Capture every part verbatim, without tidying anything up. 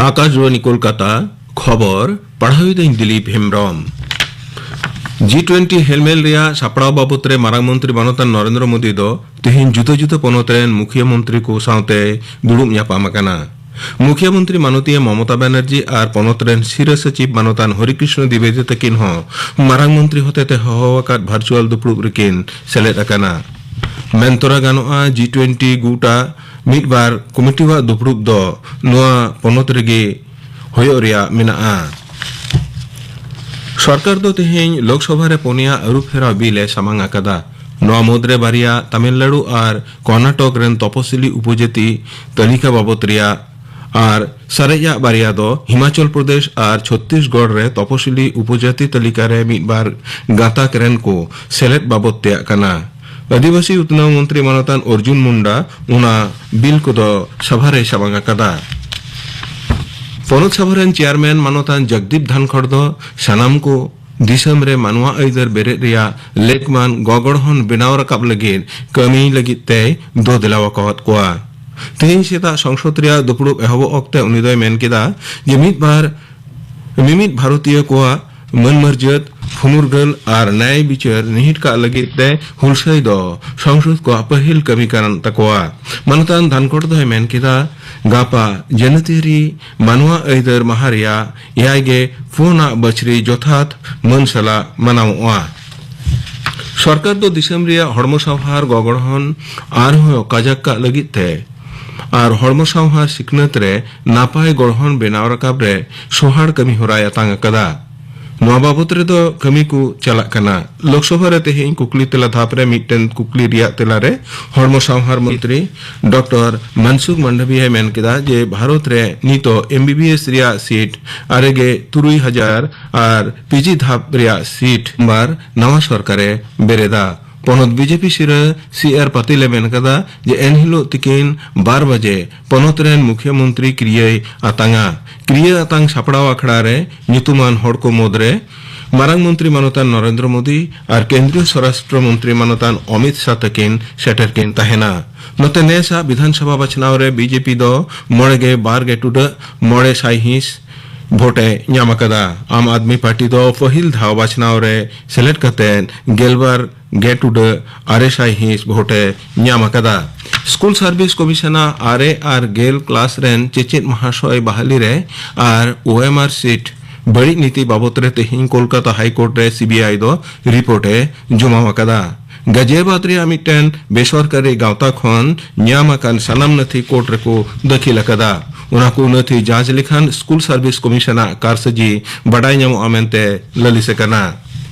ᱟᱠᱟᱥᱵᱟᱬᱤ ᱠᱳᱞᱠᱟᱛᱟ, ᱠᱷᱚᱵᱚᱨ ᱯᱟᱲᱦᱟᱣᱤᱫᱟᱹᱧ ᱫᱤᱞᱤᱯ ᱦᱮᱢᱵᱽᱨᱚᱢ᱾ ᱡᱤ ᱴᱩᱭᱮᱱᱴᱤ ᱦᱮᱞᱢᱮᱞ ᱨᱮᱭᱟᱜ ᱥᱟᱯᱲᱟᱣ ᱵᱟᱵᱚᱛ ᱨᱮ ᱢᱟᱨᱟᱝ ᱢᱚᱱᱛᱨᱤ ᱢᱟᱱᱚᱛᱟᱱ ᱱᱚᱨᱮᱱᱫᱨᱚ ᱢᱳᱫᱤ ᱫᱚ ᱛᱮᱦᱮᱧ ᱡᱩᱫᱟᱹ ᱡᱩᱫᱟᱹ ᱯᱚᱱᱚᱛ ᱨᱮᱱ ᱢᱩᱠᱷᱤᱭᱟᱹ ᱢᱚᱱᱛᱨᱤ ᱠᱚ ᱥᱟᱶᱛᱮ ᱫᱩᱲᱩᱵ ᱧᱟᱯᱟᱢ ᱟᱠᱟᱱᱟ᱾ ᱢᱩᱠᱷᱤᱭᱟᱹ ᱢᱚᱱᱛᱨᱤ ᱢᱟᱱᱚᱛᱤᱭᱟᱹ ᱢᱚᱢᱚᱛᱟ ᱵᱟᱱᱟᱨᱡᱤ ᱟᱨ ᱯᱚᱱᱚᱛ ᱨᱮᱱ ᱥᱤᱨᱟᱹ ᱥᱚᱪᱤᱵᱽ ᱢᱟᱱᱚᱛᱟᱱ ᱦᱚᱨᱤ ᱠᱨᱤᱥᱱᱚ ᱫᱤᱵᱮᱫᱤ ᱛᱟᱹᱠᱤᱱ ᱦᱚᱸ ᱢᱟᱨᱟᱝ ᱢᱚᱱᱛᱨᱤ ᱦᱚᱛᱮᱛᱮ ᱦᱚᱦᱚ ᱟᱠᱟᱫ ᱵᱷᱟᱨᱪᱩᱣᱟᱞ ᱫᱩᱯᱲᱩᱵ ᱨᱮᱠᱤᱱ ᱥᱮᱞᱮᱫ ᱟᱠᱟᱱᱟ᱾ ᱢᱮᱱ ᱛᱚᱨᱟ ᱜᱟᱱᱚᱜᱼᱟ, ᱡᱤ ᱴᱩᱭᱮᱱᱴᱤ ᱜᱩᱴ ᱟᱜ ᱢᱤᱫ ᱵᱟᱨ ᱠᱚᱢᱤᱴᱤᱣᱟᱜ ᱫᱩᱯᱲᱩᱵ ᱫᱚ ᱱᱚᱣᱟ ᱯᱚᱱᱚᱛ ᱨᱮᱜᱮ ᱦᱩᱭᱩᱜ ᱨᱮᱭᱟᱜ ᱢᱮᱱᱟᱜᱼᱟ᱾ ᱥᱚᱨᱠᱟᱨ ᱫᱚ ᱛᱮᱦᱮᱧ ᱞᱳᱠᱥᱚᱵᱷᱟ ᱨᱮ ᱯᱩᱱᱭᱟ ᱟᱹᱨᱩ ᱯᱷᱮᱨᱟᱣ ᱵᱤᱞ ᱮ ᱥᱟᱢᱟᱝ ᱟᱠᱟᱫᱟ᱾ ᱱᱚᱣᱟ ᱢᱩᱫᱽᱨᱮ ᱵᱟᱨᱭᱟ ᱛᱟᱢᱤᱞᱱᱟᱲᱩ ᱟᱨ ᱠᱚᱨᱱᱟᱴᱚᱠ ᱨᱮᱱ ᱛᱚᱯᱚᱥᱤᱞᱤ ᱩᱯᱚᱡᱟᱹᱛᱤ ᱛᱟᱹᱞᱤᱠᱟ ᱵᱟᱵᱚᱛ ᱨᱮᱭᱟᱜ ᱟᱨ ᱥᱟᱨᱮᱡᱟᱜ ᱵᱟᱨᱭᱟ ᱫᱚ ᱦᱤᱢᱟᱪᱚᱞ ᱯᱨᱚᱫᱮᱥ ᱟᱨ ᱪᱷᱚᱛᱛᱤᱥᱜᱚᱲ ᱨᱮ ᱛᱚᱯᱚᱥᱤᱞᱤ ᱩᱯᱚᱡᱟᱹᱛᱤ ᱛᱟᱹᱞᱤᱠᱟ ᱨᱮ ᱢᱤᱫ ᱵᱟᱨ ᱜᱟᱛᱟᱠ ᱨᱮᱱ ᱠᱚ ᱥᱮᱞᱮᱫ ᱵᱟᱵᱚᱛ ᱛᱮᱭᱟᱜ ᱠᱟᱱᱟ᱾ ᱟᱹᱫᱤᱵᱟᱹᱥᱤ ᱩᱛᱱᱟᱹᱣ ᱢᱚᱱᱛᱨᱤ ᱢᱟᱱᱚᱛᱟᱱ ᱚᱨᱡᱩᱱ ᱢᱩᱱᱰᱟ ᱚᱱᱟ ᱵᱤᱞ ᱠᱚᱫᱚ ᱥᱚᱵᱷᱟ ᱨᱮᱭ ᱥᱟᱢᱟᱝ ᱟᱠᱟᱫᱟ᱾ ᱯᱚᱱᱚᱛ ᱥᱚᱵᱷᱟ ᱨᱮᱱ ᱪᱮᱭᱟᱨᱢᱮᱱ ᱢᱟᱱᱚᱛᱟᱱ ᱡᱚᱜᱽᱫᱤᱯ ᱫᱷᱟᱱᱠᱷᱚᱲ ᱫᱚ ᱥᱟᱱᱟᱢ ᱠᱚ ᱫᱤᱥᱚᱢ ᱨᱮ ᱢᱟᱱᱣᱟ ᱟᱹᱭᱫᱟᱹᱨ ᱵᱮᱨᱮᱫ ᱨᱮᱭᱟᱜ ᱞᱮᱠᱢᱟᱱ ᱜᱚᱜᱚᱲᱦᱚᱱ ᱵᱮᱱᱟᱣ ᱨᱟᱠᱟᱵ ᱞᱟᱹᱜᱤᱫ ᱠᱟᱹᱢᱤ ᱞᱟᱹᱜᱤᱫ ᱛᱮᱭ ᱫᱚ ᱫᱮᱞᱟᱣ ᱟᱠᱟᱣᱟᱫ ᱠᱚᱣᱟ᱾ ᱛᱮᱦᱮᱧ ᱥᱮᱛᱟᱜ ᱥᱚᱝᱥᱚᱫ ᱨᱮᱭᱟᱜ ᱫᱩᱯᱲᱩᱵ ᱮᱦᱚᱵᱚᱜ ᱚᱠᱛᱮ ᱩᱱᱤ ᱫᱚᱭ ᱢᱮᱱ ᱠᱮᱫᱟ ᱡᱮ ᱢᱤᱫ ᱵᱟᱨ ᱢᱤᱢᱤᱫ ᱵᱷᱟᱨᱚᱛᱤᱭᱟᱹ ᱠᱚᱣᱟᱜ ᱢᱟᱹᱱ ᱢᱚᱨᱡᱟᱹᱫ, ᱯᱷᱩᱱᱩᱨᱜᱟᱹᱞ ᱟᱨ ᱱᱟᱭ ᱵᱤᱪᱟᱹᱨ ᱱᱤᱦᱤᱴ ᱠᱟᱜ ᱞᱟᱹᱜᱤᱫ ᱛᱮ ᱦᱩᱞᱥᱟᱹᱭ ᱫᱚ ᱥᱚᱝᱥᱚᱫ ᱠᱚᱣᱟᱜ ᱯᱟᱹᱦᱤᱞ ᱠᱟᱹᱢᱤ ᱠᱟᱱ ᱛᱟᱠᱚᱣᱟ᱾ ᱢᱟᱱᱚᱛᱟᱱ ᱫᱷᱟᱱᱠᱚᱲ ᱫᱚᱭ ᱢᱮᱱ ᱠᱮᱫᱟ, ᱜᱟᱯᱟ ᱡᱟᱹᱱᱟᱹᱛᱤᱭᱟᱹᱨᱤ ᱢᱟᱱᱣᱟ ᱟᱹᱭᱫᱟᱹᱨ ᱢᱟᱦᱟ ᱨᱮᱭᱟᱜ ᱮᱭᱟᱭ ᱜᱮ ᱯᱩᱱᱟᱜ ᱵᱟᱹᱪᱷᱨᱤ ᱡᱚᱛᱷᱟᱛ ᱢᱟᱹᱱ ᱥᱟᱞᱟᱜ ᱢᱟᱱᱟᱣᱚᱜᱼᱟ᱾ ᱥᱚᱨᱠᱟᱨ ᱫᱚ ᱫᱤᱥᱚᱢ ᱨᱮᱭᱟᱜ ᱦᱚᱲᱢᱚ ᱥᱟᱶᱦᱟᱨ ᱜᱚᱜᱚᱲᱦᱚᱱ ᱟᱨᱦᱚᱸ ᱠᱟᱡᱟᱠ ᱠᱟᱜ ᱞᱟᱹᱜᱤᱫ ᱛᱮ ᱟᱨ ᱦᱚᱲᱢᱚ ᱥᱟᱶᱦᱟᱨ ᱥᱤᱠᱷᱱᱟᱹᱛ ᱨᱮ ᱱᱟᱯᱟᱭ ᱜᱚᱲᱦᱚᱱ ᱵᱮᱱᱟᱣ ᱨᱟᱠᱟᱵ ᱨᱮ ᱥᱚᱦᱟᱲ ᱠᱟᱹᱢᱤ ᱦᱚᱨᱟᱭ ᱟᱛᱟᱝ ᱟᱠᱟᱫᱟ᱾ ᱱᱚᱣᱟ ᱵᱟᱵᱚᱛ ᱨᱮᱫᱚ ᱠᱟᱹᱢᱤ ᱠᱚ ᱪᱟᱞᱟᱜ ᱠᱟᱱᱟ᱾ ᱞᱳᱠᱥᱚᱵᱷᱟ ᱨᱮ ᱛᱮᱦᱮᱧ ᱠᱩᱠᱞᱤ ᱛᱮᱞᱟ ᱫᱷᱟᱯ ᱨᱮ ᱢᱤᱫᱴᱮᱱ ᱠᱩᱠᱞᱤ ᱨᱮᱭᱟᱜ ᱛᱮᱞᱟ ᱨᱮ ᱦᱚᱲᱢᱚ ᱥᱟᱶᱦᱟᱨ ᱢᱚᱱᱛᱨᱤ ᱰᱚᱠᱴᱚᱨ ᱢᱟᱱᱥᱩᱠᱷ ᱢᱟᱱᱰᱟᱵᱷᱤᱭᱟᱭ ᱢᱮᱱ ᱠᱮᱫᱟ ᱡᱮ ᱵᱷᱟᱨᱚᱛ ᱨᱮ ᱱᱤᱛᱚᱜ ᱮᱢ ᱵᱤ ᱵᱤ ᱮᱥ ᱨᱮᱭᱟᱜ ᱥᱤᱴ ᱟᱨᱮ ᱜᱮ ᱛᱩᱨᱩᱭ ᱦᱟᱡᱟᱨ ᱟᱨ ᱯᱤ ᱡᱤ ᱫᱷᱟᱯ ᱨᱮᱭᱟᱜ ᱥᱤᱴ ᱵᱟᱨ ᱱᱟᱣᱟ ᱥᱚᱨᱠᱟᱨᱮ ᱵᱮᱨᱮᱫᱟ᱾ ᱯᱚᱱᱚᱛ ᱵᱤ ᱡᱮ ᱯᱤ ᱥᱤᱨᱟᱹ ᱥᱤ ᱟᱨ ᱯᱟᱛᱤᱞ ᱮ ᱢᱮᱱ ᱠᱟᱫᱟ ᱡᱮ ᱮᱱᱦᱤᱞᱳᱜ ᱛᱤᱠᱤᱱ ᱵᱟᱨ ᱵᱟᱡᱮ ᱯᱚᱱᱚᱛ ᱨᱮᱱ ᱢᱩᱠᱷᱭᱟᱹ ᱢᱚᱱᱛᱨᱤ ᱠᱤᱨᱤᱭᱟᱹᱭ ᱟᱛᱟᱝᱟ᱾ ᱠᱤᱨᱤᱭᱟᱹ ᱟᱛᱟᱝ ᱥᱟᱯᱲᱟᱣ ᱟᱠᱷᱲᱟ ᱨᱮ ᱧᱩᱛᱩᱢᱟᱱ ᱦᱚᱲ ᱠᱚ ᱢᱩᱫᱽᱨᱮ ᱢᱟᱨᱟᱝ ᱢᱚᱱᱛᱨᱤ ᱢᱟᱱᱚᱛᱟᱱ ᱱᱚᱨᱮᱱᱫᱨᱚ ᱢᱳᱫᱤ ᱟᱨ ᱠᱮᱱᱫᱨᱤᱭᱚ ᱥᱚᱨᱟᱥᱴᱨᱚ ᱢᱚᱱᱛᱨᱤ ᱢᱟᱱᱚᱛᱟᱱ ᱚᱢᱤᱛ ᱥᱟᱦ ᱛᱟᱹᱠᱤᱱ ᱥᱮᱴᱮᱨ ᱠᱤᱱ ᱛᱟᱦᱮᱱᱟ᱾ ᱱᱚᱛᱮ ᱱᱮᱥᱟᱜ ᱵᱤᱫᱷᱟᱱᱥᱚᱵᱷᱟ ᱵᱟᱪᱷᱱᱟᱣ ᱨᱮ ᱵᱤᱡᱮᱯᱤ ᱫᱚ ᱢᱚᱬᱮ ᱜᱮ ᱵᱟᱨ ᱜᱮ ᱴᱩᱰᱟᱹᱜ ᱢᱚᱬᱮ ᱥᱟᱭ ᱦᱤᱸᱥ ᱵᱷᱳᱴ ᱮ ᱧᱟᱢ ᱟᱠᱟᱫᱟ᱾ ᱟᱢ ᱟᱫᱢᱤ ᱯᱟᱨᱴᱤ ᱫᱚ ᱯᱟᱹᱦᱤᱞ ᱫᱷᱟᱣ ᱵᱟᱪᱷᱱᱟᱣ ᱨᱮ ᱥᱮᱞᱮᱫ ᱠᱟᱛᱮ ᱜᱮᱞᱵᱟᱨ ᱜᱮ ᱴᱩᱰᱟᱹᱜ ᱟᱨᱮ ᱥᱟᱭ ᱦᱤᱸᱥ ᱵᱷᱳᱴ ᱮ ᱧᱟᱢ ᱟᱠᱟᱫᱟ᱾ ᱥᱠᱩᱞ ᱥᱟᱨᱵᱷᱤᱥ ᱠᱚᱢᱤᱥᱚᱱᱟᱜ ᱟᱨᱮ ᱟᱨ ᱜᱮᱞ ᱠᱞᱟᱥ ᱨᱮᱱ ᱪᱮᱪᱮᱫ ᱢᱟᱦᱟᱥᱚᱭ ᱵᱟᱦᱟᱞᱤ ᱨᱮ ᱟᱨ ᱳ ᱮᱢ ᱟᱨ ᱥᱤᱴ ᱵᱟᱹᱲᱤᱡ ᱱᱤᱛᱤ ᱵᱟᱵᱚᱛ ᱨᱮ ᱛᱮᱦᱮᱧ ᱠᱳᱞᱠᱟᱛᱟ ᱦᱟᱭ ᱠᱳᱨᱴ ᱨᱮ ᱥᱤ ᱵᱤ ᱟᱭ ᱫᱚ ᱨᱤᱯᱳᱨᱴ ᱮ ᱡᱚᱢᱟ ᱟᱠᱟᱫᱟ᱾ ᱜᱟᱡᱤᱭᱟᱵᱟᱫ ᱨᱮᱭᱟᱜ ᱢᱤᱫᱴᱮᱱ ᱵᱮᱥᱚᱨᱠᱟᱨᱤ ᱜᱟᱶᱛᱟ ᱠᱷᱚᱱ ᱧᱟᱢ ᱟᱠᱟᱱ ᱥᱟᱱᱟᱢ ᱱᱟᱹᱛᱷᱤ ᱠᱳᱨᱴ ᱨᱮᱠᱚ ᱫᱟᱹᱠᱷᱤᱞ ᱟᱠᱟᱫᱟ᱾ ᱚᱱᱟ ᱠᱚ ᱱᱟᱹᱛᱷᱤ ᱡᱟᱸᱪ ᱞᱮᱠᱷᱟᱱ ᱥᱠᱩᱞ ᱥᱟᱨᱵᱷᱤᱥ ᱠᱚᱢᱤᱥᱚᱱᱟᱜ ᱠᱟᱨᱥᱟᱹᱡᱤ ᱵᱟᱰᱟᱭ ᱧᱟᱢᱚᱜᱼᱟ ᱢᱮᱱᱛᱮ ᱞᱟᱹᱞᱤᱥ ᱟᱠᱟᱱᱟ᱾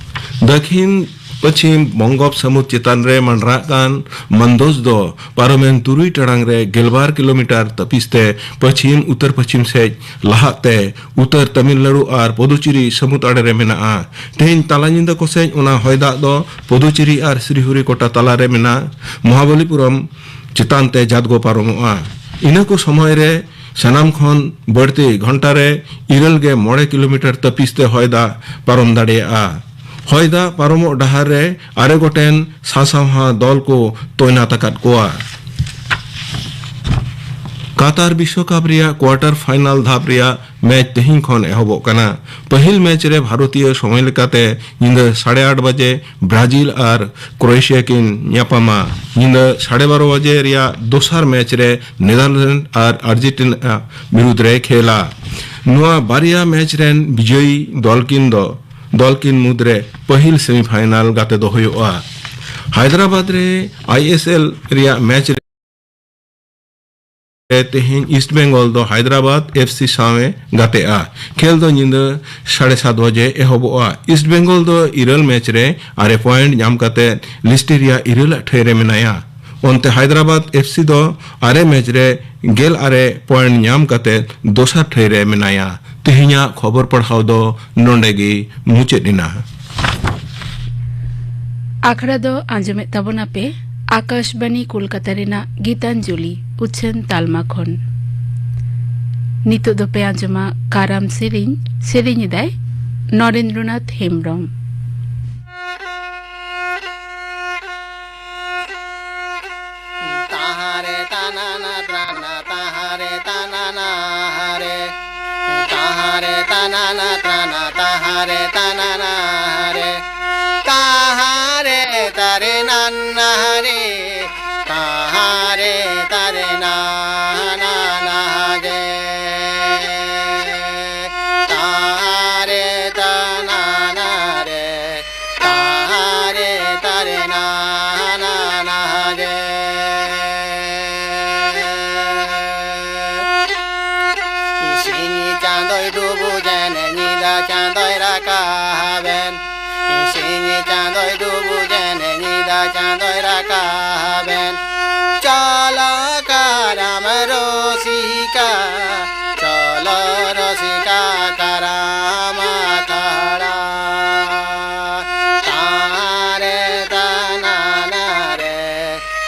ᱫᱟᱹᱠᱷᱤᱱ ᱯᱚᱪᱷᱤᱢ ᱵᱚᱝᱜᱳᱯ ᱥᱟᱹᱢᱩᱫ ᱪᱮᱛᱟᱱ ᱨᱮ ᱢᱟᱱᱰᱨᱟᱜ ᱠᱟᱱ ᱢᱟᱱᱫᱳᱡᱽ ᱫᱚ ᱯᱟᱨᱚᱢᱮᱱ ᱛᱩᱨᱩᱭ ᱴᱟᱲᱟᱝ ᱨᱮ ᱜᱮᱞᱵᱟᱨ ᱠᱤᱞᱳᱢᱤᱴᱟᱨ ᱛᱟᱹᱯᱤᱥ ᱛᱮ ᱯᱚᱪᱷᱤᱢ ᱩᱛᱛᱚᱨ ᱯᱚᱪᱷᱤᱢ ᱥᱮᱡ ᱞᱟᱦᱟᱜ ᱛᱮ ᱩᱛᱛᱚᱨ ᱛᱟᱢᱤᱞᱱᱟᱲᱩ ᱟᱨ ᱯᱚᱫᱩᱪᱮᱨᱤ ᱥᱟᱹᱢᱩᱫ ᱟᱲᱮ ᱨᱮ ᱢᱮᱱᱟᱜᱼᱟ᱾ ᱛᱮᱦᱮᱧ ᱛᱟᱞᱟ ᱧᱤᱫᱟᱹ ᱠᱚᱥᱮᱡ ᱚᱱᱟ ᱦᱚᱭ ᱫᱟᱜ ᱫᱚ ᱯᱚᱫᱩᱪᱮᱨᱤ ᱟᱨ ᱥᱨᱤᱦᱚᱨᱤᱠᱳᱴᱟ ᱛᱟᱞᱟ ᱨᱮ ᱢᱮᱱᱟᱜ ᱢᱚᱦᱟᱵᱚᱞᱤᱯᱩᱨᱚᱢ ᱪᱮᱛᱟᱱ ᱛᱮ ᱡᱟᱫᱜᱚ ᱯᱟᱨᱚᱢᱚᱜᱼᱟ᱾ ᱤᱱᱟᱹ ᱠᱚ ᱥᱚᱢᱚᱭ ᱨᱮ ᱥᱟᱱᱟᱢ ᱠᱷᱚᱱ ᱵᱟᱹᱲᱛᱤ ᱜᱷᱚᱱᱴᱟ ᱨᱮ ᱤᱨᱟᱹᱞ ᱜᱮ ᱢᱚᱬᱮ ᱠᱤᱞᱳᱢᱤᱴᱟᱨ ᱛᱟᱹᱯᱤᱥ ᱛᱮ ᱦᱚᱭ ᱫᱟᱜ ᱯᱟᱨᱚᱢ ᱫᱟᱲᱮᱭᱟᱜᱼᱟ᱾ ᱦᱚᱭ ᱫᱟᱜ ᱯᱟᱨᱚᱢᱚᱜ ᱰᱟᱦᱟᱨ ᱨᱮ ᱟᱨᱮ ᱜᱚᱴᱮᱱ ᱥᱟᱥᱟᱣᱦᱟ ᱫᱚᱞ ᱠᱚ ᱛᱚᱭᱱᱟᱛ ᱟᱠᱟᱫ ᱠᱚᱣᱟ᱾ ᱠᱟᱛᱟᱨ ᱵᱤᱥᱣᱚᱠᱟᱯ ᱨᱮᱭᱟᱜ ᱠᱣᱟᱴᱟᱨ ᱯᱷᱟᱭᱱᱟᱞ ᱫᱷᱟᱯ ᱨᱮᱭᱟᱜ ᱢᱮᱪ ᱛᱮᱦᱮᱧ ᱠᱷᱚᱱ ᱮᱦᱚᱵᱚᱜ ᱠᱟᱱᱟ᱾ ᱯᱟᱹᱦᱤᱞ ᱢᱮᱪ ᱨᱮ ᱵᱷᱟᱨᱚᱛᱤᱭᱚ ᱥᱚᱢᱚᱭ ᱞᱮᱠᱟᱛᱮ ᱧᱤᱫᱟᱹ ᱥᱟᱲᱮ ᱟᱴ ᱵᱟᱡᱮ ᱵᱨᱟᱡᱤᱞ ᱟᱨ ᱠᱨᱳᱭᱮᱥᱤᱭᱟ ᱠᱤᱱ ᱧᱟᱯᱟᱢᱟ᱾ ᱧᱤᱫᱟᱹ ᱥᱟᱲᱮ ᱵᱟᱨᱚ ᱵᱟᱡᱮ ᱨᱮᱭᱟᱜ ᱫᱚᱥᱟᱨ ᱢᱮᱪ ᱨᱮ ᱱᱮᱫᱟᱨᱞᱮᱱᱰ ᱟᱨ ᱟᱨᱡᱮᱱᱴᱤᱱᱟ ᱵᱤᱨᱩᱫᱽ ᱨᱮ ᱠᱷᱮᱞᱟ᱾ ᱱᱚᱣᱟ ᱵᱟᱨᱭᱟ ᱢᱮᱪ ᱨᱮᱱ ᱵᱤᱡᱚᱭᱤ ᱫᱚᱞ ᱠᱤᱱ ᱫᱚ, ᱫᱚᱞ ᱠᱤᱱ ᱢᱩᱫᱽᱨᱮ ᱯᱟᱹᱦᱤᱞ ᱥᱮᱢᱤᱯᱷᱟᱭᱱᱟᱞ ᱜᱟᱛᱮ ᱫᱚ ᱦᱩᱭᱩᱜᱼᱟ᱾ ᱦᱟᱭᱫᱨᱟᱵᱟᱫᱽ ᱨᱮ ᱟᱭ ᱮᱥ ᱮᱞ ᱨᱮᱭᱟᱜ ᱢᱮᱪ ᱨᱮ ᱛᱮᱦᱮᱧ ᱤᱥᱴ ᱵᱮᱝᱜᱚᱞ ᱫᱚ ᱦᱟᱭᱫᱨᱟᱵᱟᱫᱽ ᱮᱯᱷ ᱥᱤ ᱥᱟᱶ ᱮ ᱜᱟᱛᱮᱜᱼᱟ᱾ ᱠᱷᱮᱞ ᱫᱚ ᱧᱤᱫᱟᱹ ᱥᱟᱲᱮ ᱥᱟᱛ ᱵᱟᱡᱮ ᱮᱦᱚᱵᱚᱜᱼᱟ᱾ ᱤᱥᱴ ᱵᱮᱝᱜᱚᱞ ᱫᱚ ᱤᱨᱟᱹᱞ ᱢᱮᱪ ᱨᱮ ᱟᱨᱮ ᱯᱚᱭᱮᱱᱴ ᱧᱟᱢ ᱠᱟᱛᱮ ᱞᱤᱥᱴ ᱨᱮᱭᱟᱜ ᱤᱨᱟᱹᱞ ᱟᱜ ᱴᱷᱟᱹᱭ ᱨᱮ ᱢᱮᱱᱟᱭᱟ᱾ ᱚᱱᱛᱮ ᱦᱟᱭᱫᱨᱟᱵᱟᱫᱽ ᱮᱯᱷ ᱥᱤ ᱫᱚ ᱟᱨᱮ ᱢᱮᱪ ᱨᱮ ᱜᱮᱞ ᱟᱨᱮ ᱯᱚᱭᱮᱱᱴ ᱧᱟᱢ ᱠᱟᱛᱮ ᱫᱚᱥᱟᱨ ᱴᱷᱟᱹᱭ ᱨᱮ ᱢᱮᱱᱟᱭᱟ᱾ ᱛᱮᱦᱮᱧᱟᱜ ᱠᱷᱚᱵᱚᱨ ᱯᱟᱲᱦᱟᱣ ᱫᱚ ᱱᱚᱰᱮ ᱜᱮ ᱢᱩᱪᱟᱹᱫ ᱮᱱᱟ᱾ ᱟᱠᱷᱲᱟ ᱫᱚ ᱟᱸᱡᱚᱢᱮᱫ ᱛᱟᱵᱚᱱᱟᱯᱮ ᱟᱠᱟᱥᱵᱟᱱᱤ ᱠᱳᱞᱠᱟᱛᱟ ᱨᱮᱱᱟᱜ ᱜᱤᱛᱟᱧᱡᱚᱞᱤ ᱩᱪᱷᱟᱹᱱ ᱛᱟᱞᱢᱟ ᱠᱷᱚᱱ᱾ ᱱᱤᱛᱚᱜ ᱫᱚᱯᱮ ᱟᱸᱡᱚᱢᱟ ᱠᱟᱨᱟᱢ ᱥᱮᱨᱮᱧ᱾ ᱥᱮᱨᱮᱧ ᱮᱫᱟᱭ ᱱᱚᱨᱮᱱᱫᱨᱚᱱᱟᱛᱷ ᱦᱮᱢᱵᱽᱨᱚᱢ᱾ ᱛᱟᱦᱟᱨᱮ ᱛᱟᱱᱟᱱᱟ ᱛᱨᱟᱱᱟ ᱛᱟᱦᱟᱨᱮ ᱛᱟᱱᱟᱱᱟ ᱦᱟᱨᱮ᱾ ᱛᱟᱦᱟᱨᱮ ᱛᱟᱱᱟᱱᱟ ᱛᱨᱟᱱᱟ ᱛᱟᱦᱟᱨᱮ ᱛᱟᱱᱟᱱᱟ ᱦᱟᱨᱮ᱾ ᱛᱟᱦᱟᱨᱮ ᱛᱟᱨᱮ ᱱᱟᱱᱱᱟ ᱦᱟᱨᱮ᱾ ᱛᱟᱦᱟᱨᱮ ᱛᱟᱨᱮ ᱱᱟᱱᱟᱱᱟ ᱦᱟᱨᱮ᱾ ᱛᱟᱦᱟᱨᱮ ᱛᱟᱱᱟᱱᱟ ᱨᱮ᱾ ᱛᱟᱦᱟᱨᱮ ᱛᱟᱨᱮ ᱱᱟᱦᱟᱱᱟ ᱱᱟᱦᱟᱜᱮ᱾ ᱥᱤᱧ ᱪᱟᱸᱫᱚᱭ ᱰᱩᱵᱩᱡᱮᱱ, ᱧᱤᱫᱟᱹ ᱪᱟᱸᱫᱚᱭ ᱨᱟᱠᱟᱵᱮᱱ᱾ ᱥᱤᱧ ᱪᱟᱸᱫᱚᱭ ᱰᱩᱵᱩᱡᱮᱱ, ᱧᱤᱫᱟᱹ ᱪᱟᱸᱫᱚᱭ ᱨᱟᱠᱟᱵᱮᱱ᱾ ᱪᱚᱞᱚ ᱠᱟᱨᱟᱢ ᱨᱚᱥᱤᱠᱟ, ᱪᱚᱞᱚ ᱨᱚᱥᱤᱠᱟ ᱠᱟᱨᱟᱢ ᱟᱠᱷᱲᱟ᱾ ᱛᱟᱦᱟᱨᱮ ᱛᱟᱱᱟᱱᱟ ᱨᱮ,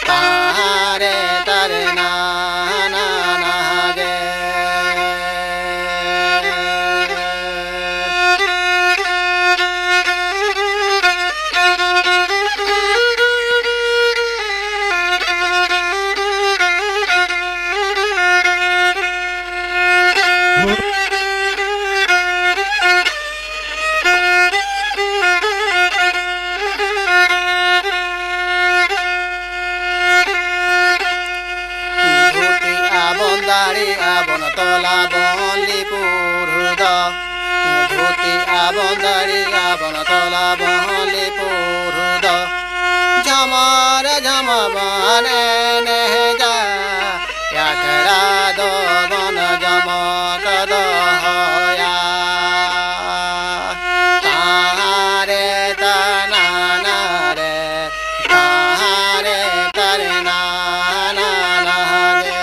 ᱛᱟᱦᱟᱨᱮ ᱛᱟᱨᱮ ᱱᱟᱱᱟ ᱱᱟᱦᱟᱜᱮ᱾ ᱫᱷᱩᱛᱤ ᱟᱵᱚᱱ ᱫᱟᱲᱮ ᱟᱵᱚᱱ ᱛᱚᱞᱟ ᱵᱚᱱ ᱞᱤᱯᱩᱨ ᱫᱚ᱾ ᱫᱷᱩᱛᱤ ᱟᱵᱚᱱ ᱫᱟᱲᱮ ᱟᱵᱚᱱ ᱛᱚᱞᱟ ᱵᱚᱱ ᱞᱤᱯᱩᱨ ᱫᱚ᱾ ᱡᱷᱟᱢᱟᱨ ᱡᱷᱟᱢᱟ ᱵᱚᱱ ᱮᱱᱮᱡᱟ, ᱟᱠᱷᱲᱟ ᱫᱚᱵᱚᱱ ᱡᱚᱢᱚᱠ ᱫᱚᱦᱚᱭᱟ᱾ ᱛᱟᱦᱟᱨᱮ ᱛᱟᱱᱟᱱᱟ ᱨᱮ, ᱛᱟᱦᱟᱨᱮ ᱛᱟᱨᱮ ᱱᱟᱱᱟᱱᱟ ᱨᱮ᱾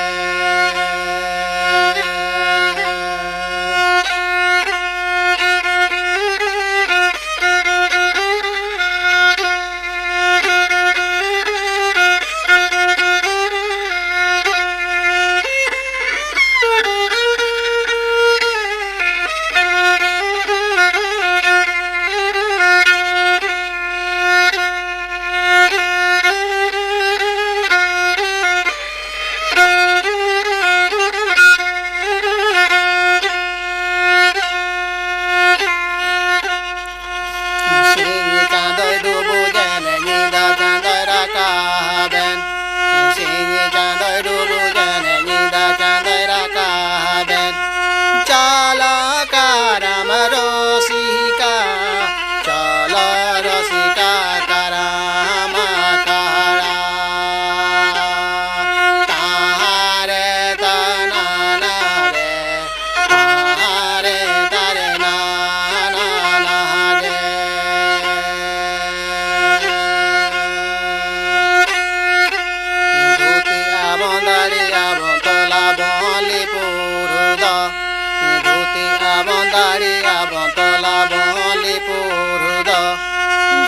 ᱛᱟᱲᱤᱭᱟᱵᱚᱱ ᱛᱚᱞᱟᱵᱚᱱ ᱞᱤᱯᱩᱨ ᱫᱚ,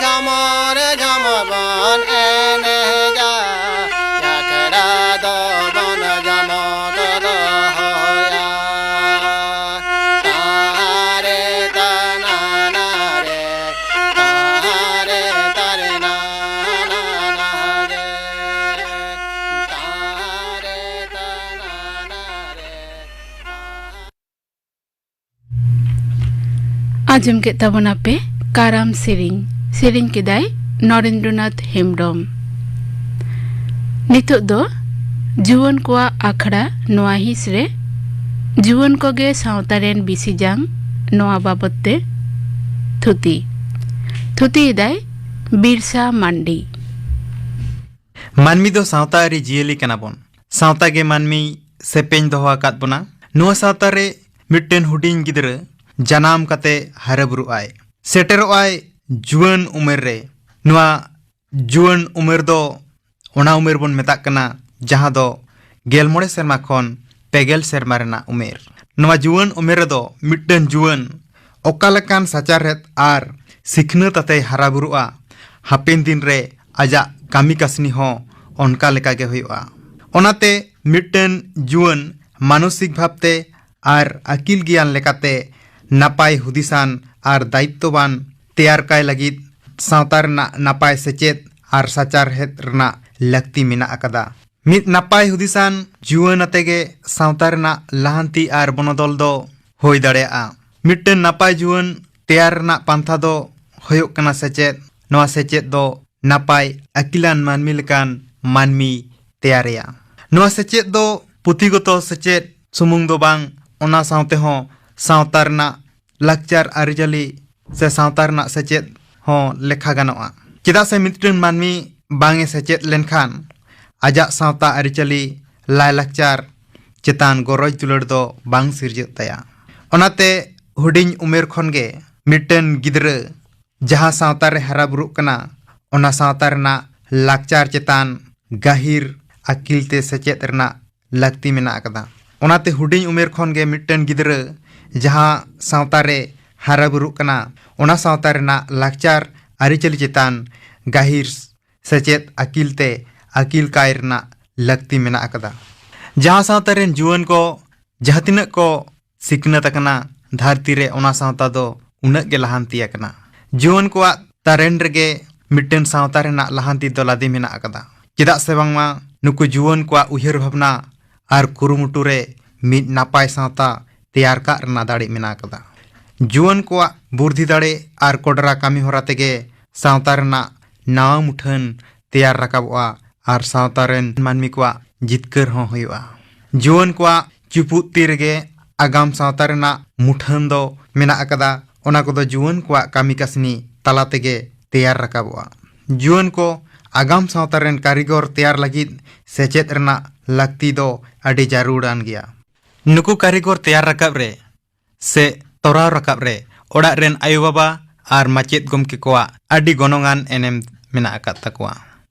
ᱡᱷᱟᱢᱚᱨ ᱡᱷᱟᱢᱚᱨ ᱵᱚᱱ ᱮᱱᱮᱡᱟ, ᱡᱟᱛᱨᱟ ᱫᱚᱵᱚᱱ ᱡᱚᱢᱚᱠ ᱫᱚᱦᱚᱭᱟ᱾ ᱛᱟᱨᱮ ᱛᱟᱱᱟᱱᱟ ᱨᱮ, ᱛᱟᱨᱮ ᱛᱟᱨᱮ ᱱᱟᱱᱟ ᱨᱮ, ᱛᱟᱨᱮ ᱛᱟᱱᱟᱱᱟ ᱨᱮ᱾ ᱟᱸᱡᱚᱢ ᱠᱮᱫ ᱛᱟᱵᱚᱱᱟᱯᱮ ᱠᱟᱨᱟᱢ ᱥᱮᱨᱮᱧ᱾ ᱥᱮᱨᱮᱧ ᱠᱮᱫᱟᱭ ᱱᱚᱨᱮᱱᱫᱨᱚᱱᱟᱛᱷ ᱦᱮᱢᱵᱽᱨᱚᱢ᱾ ᱱᱤᱛᱚᱜ ᱫᱚ ᱡᱩᱣᱟᱹᱱ ᱠᱚᱣᱟᱜ ᱟᱠᱷᱲᱟ ᱱᱚᱣᱟ ᱦᱤᱸᱥ ᱨᱮ ᱡᱩᱣᱟᱹᱱ ᱠᱚᱜᱮ ᱥᱟᱶᱛᱟ ᱨᱮᱱ ᱵᱤᱥᱤ ᱡᱟᱝ ᱱᱚᱣᱟ ᱵᱟᱵᱚᱛ ᱛᱮ ᱛᱷᱩᱛᱤ᱾ ᱛᱷᱩᱛᱤᱭᱮᱫᱟᱭ ᱵᱤᱨᱥᱟ ᱢᱟᱱᱰᱤ᱾ ᱢᱟᱹᱱᱢᱤ ᱫᱚ ᱥᱟᱶᱛᱟ ᱟᱹᱨᱤ ᱡᱤᱭᱟᱹᱞᱤ ᱠᱟᱱᱟ ᱵᱚᱱ᱾ ᱥᱟᱶᱛᱟ ᱜᱮ ᱢᱟᱹᱱᱢᱤ ᱥᱮᱯᱮᱧ ᱫᱚᱦᱚ ᱟᱠᱟᱫ ᱵᱚᱱᱟ᱾ ᱱᱚᱣᱟ ᱥᱟᱶᱛᱟ ᱨᱮ ᱢᱤᱫᱴᱮᱱ ᱦᱩᱰᱤᱧ ᱜᱤᱫᱽᱨᱟᱹ ᱡᱟᱱᱟᱢ ᱠᱟᱛᱮ ᱦᱟᱨᱟ ᱵᱩᱨᱩᱜ ᱟᱭ, ᱥᱮᱴᱮᱨᱚᱜ ᱟᱭ ᱡᱩᱣᱟᱹᱱ ᱩᱢᱮᱨ ᱨᱮ᱾ ᱱᱚᱣᱟ ᱡᱩᱣᱟᱹᱱ ᱩᱢᱮᱨ ᱫᱚ ᱚᱱᱟ ᱩᱢᱮᱨ ᱵᱚᱱ ᱢᱮᱛᱟᱜ ᱠᱟᱱᱟ, ᱡᱟᱦᱟᱸ ᱫᱚ ᱜᱮᱞ ᱢᱚᱬᱮ ᱥᱮᱨᱢᱟ ᱠᱷᱚᱱ ᱯᱮ ᱜᱮᱞ ᱥᱮᱨᱢᱟ ᱨᱮᱱᱟᱜ ᱩᱢᱮᱨ᱾ ᱱᱚᱣᱟ ᱡᱩᱣᱟᱹᱱ ᱩᱢᱮᱨ ᱨᱮᱫᱚ ᱢᱤᱫᱴᱟᱹᱝ ᱡᱩᱣᱟᱹᱱ ᱚᱠᱟ ᱞᱮᱠᱟᱱ ᱥᱟᱪᱟᱨᱦᱮᱫ ᱟᱨ ᱥᱤᱠᱷᱱᱟᱹᱛ ᱟᱛᱮᱭ ᱦᱟᱨᱟ ᱵᱩᱨᱩᱜᱼᱟ, ᱦᱟᱯᱮᱱ ᱫᱤᱱ ᱨᱮ ᱟᱡᱟᱜ ᱠᱟᱹᱢᱤ ᱠᱟᱹᱥᱱᱤ ᱦᱚᱸ ᱚᱱᱠᱟ ᱞᱮᱠᱟ ᱜᱮ ᱦᱩᱭᱩᱜᱼᱟ᱾ ᱚᱱᱟᱛᱮ ᱢᱤᱫᱴᱟᱹᱝ ᱡᱩᱣᱟᱹᱱ ᱢᱟᱱᱚᱥᱤᱠ ᱵᱷᱟᱵᱽᱛᱮ ᱟᱨ ᱟᱹᱠᱤᱞ ᱜᱮᱭᱟᱱ ᱞᱮᱠᱟᱛᱮ ᱱᱟᱯᱟᱭ ᱦᱩᱫᱤᱥᱟᱱ ᱟᱨ ᱫᱟᱭᱤᱛᱛᱚᱵᱟᱱ ᱛᱮᱭᱟᱨ ᱠᱟᱭ ᱞᱟᱹᱜᱤᱫ ᱥᱟᱶᱛᱟ ᱨᱮᱱᱟᱜ ᱱᱟᱯᱟᱭ ᱥᱮᱪᱮᱫ ᱟᱨ ᱥᱟᱪᱟᱨᱦᱮᱫ ᱨᱮᱱᱟᱜ ᱞᱟᱹᱠᱛᱤ ᱢᱮᱱᱟᱜ ᱟᱠᱟᱫᱟ᱾ ᱢᱤᱫ ᱱᱟᱯᱟᱭ ᱦᱩᱫᱤᱥᱟᱱ ᱡᱩᱣᱟᱹᱱ ᱟᱛᱮ ᱜᱮ ᱥᱟᱶᱛᱟ ᱨᱮᱱᱟᱜ ᱞᱟᱦᱟᱱᱛᱤ ᱟᱨ ᱵᱚᱱᱚᱫᱚᱞ ᱫᱚ ᱦᱩᱭ ᱫᱟᱲᱮᱭᱟᱜᱼᱟ᱾ ᱢᱤᱫᱴᱟᱹᱝ ᱱᱟᱯᱟᱭ ᱡᱩᱣᱟᱹᱱ ᱛᱮᱭᱟᱨ ᱨᱮᱱᱟᱜ ᱯᱟᱱᱛᱷᱟ ᱫᱚ ᱦᱩᱭᱩᱜ ᱠᱟᱱᱟ ᱥᱮᱪᱮᱫ᱾ ᱱᱚᱣᱟ ᱥᱮᱪᱮᱫ ᱫᱚ ᱱᱟᱯᱟᱭ ᱟᱹᱠᱤᱞᱟᱱ ᱢᱟᱹᱱᱢᱤ ᱞᱮᱠᱟᱱ ᱢᱟᱹᱱᱢᱤ ᱛᱮᱭᱟᱨᱮᱭᱟ᱾ ᱱᱚᱣᱟ ᱥᱮᱪᱮᱫ ᱫᱚ ᱯᱩᱛᱷᱤᱜᱚᱛᱚ ᱥᱮᱪᱮᱫ ᱥᱩᱢᱩᱝ ᱫᱚ ᱵᱟᱝ, ᱚᱱᱟ ᱥᱟᱶᱛᱮ ᱦᱚᱸ ᱥᱟᱶᱛᱟ ᱨᱮᱱᱟᱜ ᱞᱟᱠᱪᱟᱨ ᱟᱹᱨᱤᱪᱟᱹᱞᱤ ᱥᱮ ᱥᱟᱶᱛᱟ ᱨᱮᱱᱟᱜ ᱥᱮᱪᱮᱫ ᱦᱚᱸ ᱞᱮᱠᱷᱟ ᱜᱟᱱᱚᱜᱼᱟ᱾ ᱪᱮᱫᱟᱜ ᱥᱮ ᱢᱤᱫᱴᱟᱹᱝ ᱢᱟᱹᱱᱢᱤ ᱵᱟᱝ ᱮ ᱥᱮᱪᱮᱫ ᱞᱮᱱᱠᱷᱟᱱ ᱟᱡᱟᱜ ᱥᱟᱶᱛᱟ ᱟᱹᱨᱤᱪᱟᱹᱞᱤ, ᱞᱟᱭᱼᱞᱟᱠᱪᱟᱨ ᱪᱮᱛᱟᱱ ᱜᱚᱨᱚᱡᱽ ᱫᱩᱞᱟᱹᱲ ᱫᱚ ᱵᱟᱝ ᱥᱤᱨᱡᱟᱹᱜ ᱛᱟᱭᱟ᱾ ᱚᱱᱟᱛᱮ ᱦᱩᱰᱤᱧ ᱩᱢᱮᱨ ᱠᱷᱚᱱ ᱜᱮ ᱢᱤᱫᱴᱟᱹᱝ ᱜᱤᱫᱽᱨᱟᱹ ᱡᱟᱦᱟᱸ ᱥᱟᱶᱛᱟ ᱨᱮ ᱦᱟᱨᱟ ᱵᱩᱨᱩᱜ ᱠᱟᱱᱟ, ᱚᱱᱟ ᱥᱟᱶᱛᱟ ᱨᱮᱱᱟᱜ ᱞᱟᱠᱪᱟᱨ ᱪᱮᱛᱟᱱ ᱜᱟᱹᱦᱤᱨ ᱟᱹᱠᱤᱞ ᱛᱮ ᱥᱮᱪᱮᱫ ᱨᱮᱱᱟᱜ ᱞᱟᱹᱠᱛᱤ ᱢᱮᱱᱟᱜ ᱟᱠᱟᱫᱟ᱾ ᱚᱱᱟᱛᱮ ᱦᱩᱰᱤᱧ ᱩᱢᱮᱨ ᱠᱷᱚᱱ ᱜᱮ ᱢᱤᱫᱴᱟᱹᱝ ᱜᱤᱫᱽᱨᱟᱹ ᱡᱟᱦᱟᱸ ᱥᱟᱶᱛᱟ ᱨᱮ ᱦᱟᱨᱟ ᱵᱩᱨᱩᱜ ᱠᱟᱱᱟ, ᱚᱱᱟ ᱥᱟᱶᱛᱟ ᱨᱮᱱᱟᱜ ᱞᱟᱠᱪᱟᱨ ᱟᱹᱨᱤᱪᱟᱹᱞᱤ ᱪᱮᱛᱟᱱ ᱜᱟᱹᱦᱤᱨ ᱥᱮᱪᱮᱫ ᱟᱹᱠᱤᱞ ᱛᱮ ᱟᱹᱠᱤᱞ ᱠᱟᱭ ᱨᱮᱱᱟᱜ ᱞᱟᱹᱠᱛᱤ ᱢᱮᱱᱟᱜ ᱟᱠᱟᱫᱟ᱾ ᱡᱟᱦᱟᱸ ᱥᱟᱶᱛᱟ ᱨᱮᱱ ᱡᱩᱣᱟᱹᱱ ᱠᱚ ᱡᱟᱦᱟᱸ ᱛᱤᱱᱟᱹᱜ ᱠᱚ ᱥᱤᱠᱷᱱᱟᱹᱛ ᱟᱠᱟᱱᱟ, ᱫᱷᱟᱹᱨᱛᱤ ᱨᱮ ᱚᱱᱟ ᱥᱟᱶᱛᱟ ᱫᱚ ᱩᱱᱟᱹᱜ ᱜᱮ ᱞᱟᱦᱟᱱᱛᱤ ᱟᱠᱟᱱᱟ᱾ ᱡᱩᱣᱟᱹᱱ ᱠᱚᱣᱟᱜ ᱛᱟᱨᱮᱱ ᱨᱮᱜᱮ ᱢᱤᱫᱴᱮᱱ ᱥᱟᱶᱛᱟ ᱨᱮᱱᱟᱜ ᱞᱟᱦᱟᱱᱛᱤ ᱫᱚ ᱞᱟᱫᱮ ᱢᱮᱱᱟᱜ ᱟᱠᱟᱫᱟ᱾ ᱪᱮᱫᱟᱜ ᱥᱮ ᱵᱟᱝᱢᱟ ᱱᱩᱠᱩ ᱡᱩᱣᱟᱹᱱ ᱠᱚᱣᱟᱜ ᱩᱭᱦᱟᱹᱨ ᱵᱷᱟᱵᱽᱱᱟ ᱟᱨ ᱠᱩᱨᱩᱢᱩᱴᱩ ᱨᱮ ᱢᱤᱫ ᱱᱟᱯᱟᱭ ᱥᱟᱶᱛᱟ ᱛᱮᱭᱟᱨ ᱠᱟᱜ ᱨᱮᱱᱟᱜ ᱫᱟᱲᱮ ᱢᱮᱱᱟᱜ ᱟᱠᱟᱫᱟ᱾ ᱡᱩᱣᱟᱹᱱ ᱠᱚᱣᱟᱜ ᱵᱩᱨᱫᱷᱤ ᱫᱟᱲᱮ ᱟᱨ ᱠᱚᱰᱨᱟ ᱠᱟᱹᱢᱤ ᱦᱚᱨᱟ ᱛᱮᱜᱮ ᱥᱟᱶᱛᱟ ᱨᱮᱱᱟᱜ ᱱᱟᱣᱟ ᱢᱩᱴᱷᱟᱹᱱ ᱛᱮᱭᱟᱨ ᱨᱟᱠᱟᱵᱚᱜᱼᱟ ᱟᱨ ᱥᱟᱶᱛᱟ ᱨᱮᱱ ᱢᱟᱹᱱᱢᱤ ᱠᱚᱣᱟᱜ ᱡᱤᱛᱠᱟᱹᱨ ᱦᱚᱸ ᱦᱩᱭᱩᱜᱼᱟ᱾ ᱡᱩᱣᱟᱹᱱ ᱠᱚᱣᱟᱜ ᱪᱩᱯᱩᱫ ᱛᱤ ᱨᱮᱜᱮ ᱟᱜᱟᱢ ᱥᱟᱶᱛᱟ ᱨᱮᱱᱟᱜ ᱢᱩᱴᱷᱟᱹᱱ ᱫᱚ ᱢᱮᱱᱟᱜ ᱟᱠᱟᱫᱟ᱾ ᱚᱱᱟ ᱠᱚᱫᱚ ᱡᱩᱣᱟᱹᱱ ᱠᱚᱣᱟᱜ ᱠᱟᱹᱢᱤ ᱠᱟᱹᱥᱱᱤ ᱛᱟᱞᱟ ᱛᱮᱜᱮ ᱛᱮᱭᱟᱨ ᱨᱟᱠᱟᱵᱚᱜᱼᱟ᱾ ᱡᱩᱣᱟᱹᱱ ᱠᱚ ᱟᱜᱟᱢ ᱥᱟᱶᱛᱟ ᱨᱮᱱ ᱠᱟᱹᱨᱤᱜᱚᱨ ᱛᱮᱭᱟᱨ ᱞᱟᱹᱜᱤᱫ ᱥᱮᱪᱮᱫ ᱨᱮᱱᱟᱜ ᱞᱟᱹᱠᱛᱤ ᱫᱚ ᱟᱹᱰᱤ ᱡᱟᱹᱨᱩᱲᱟᱱ ᱜᱮᱭᱟ᱾ ᱱᱩᱠᱩ ᱠᱟᱹᱨᱤᱜᱚᱨ ᱛᱮᱭᱟᱨ ᱨᱟᱠᱟᱵ ᱨᱮ ᱥᱮ ᱛᱚᱨᱟᱣ ᱨᱟᱠᱟᱵ ᱨᱮ ᱚᱲᱟᱜ ᱨᱮᱱ ᱟᱭᱳᱼᱵᱟᱵᱟ ᱟᱨ ᱢᱟᱪᱮᱫ ᱜᱚᱢᱠᱮ ᱠᱚᱣᱟᱜ ᱟᱹᱰᱤ ᱜᱚᱱᱚᱝᱟᱱ ᱮᱱᱮᱢ ᱢᱮᱱᱟᱜ ᱟᱠᱟᱫ ᱛᱟᱠᱚᱣᱟ᱾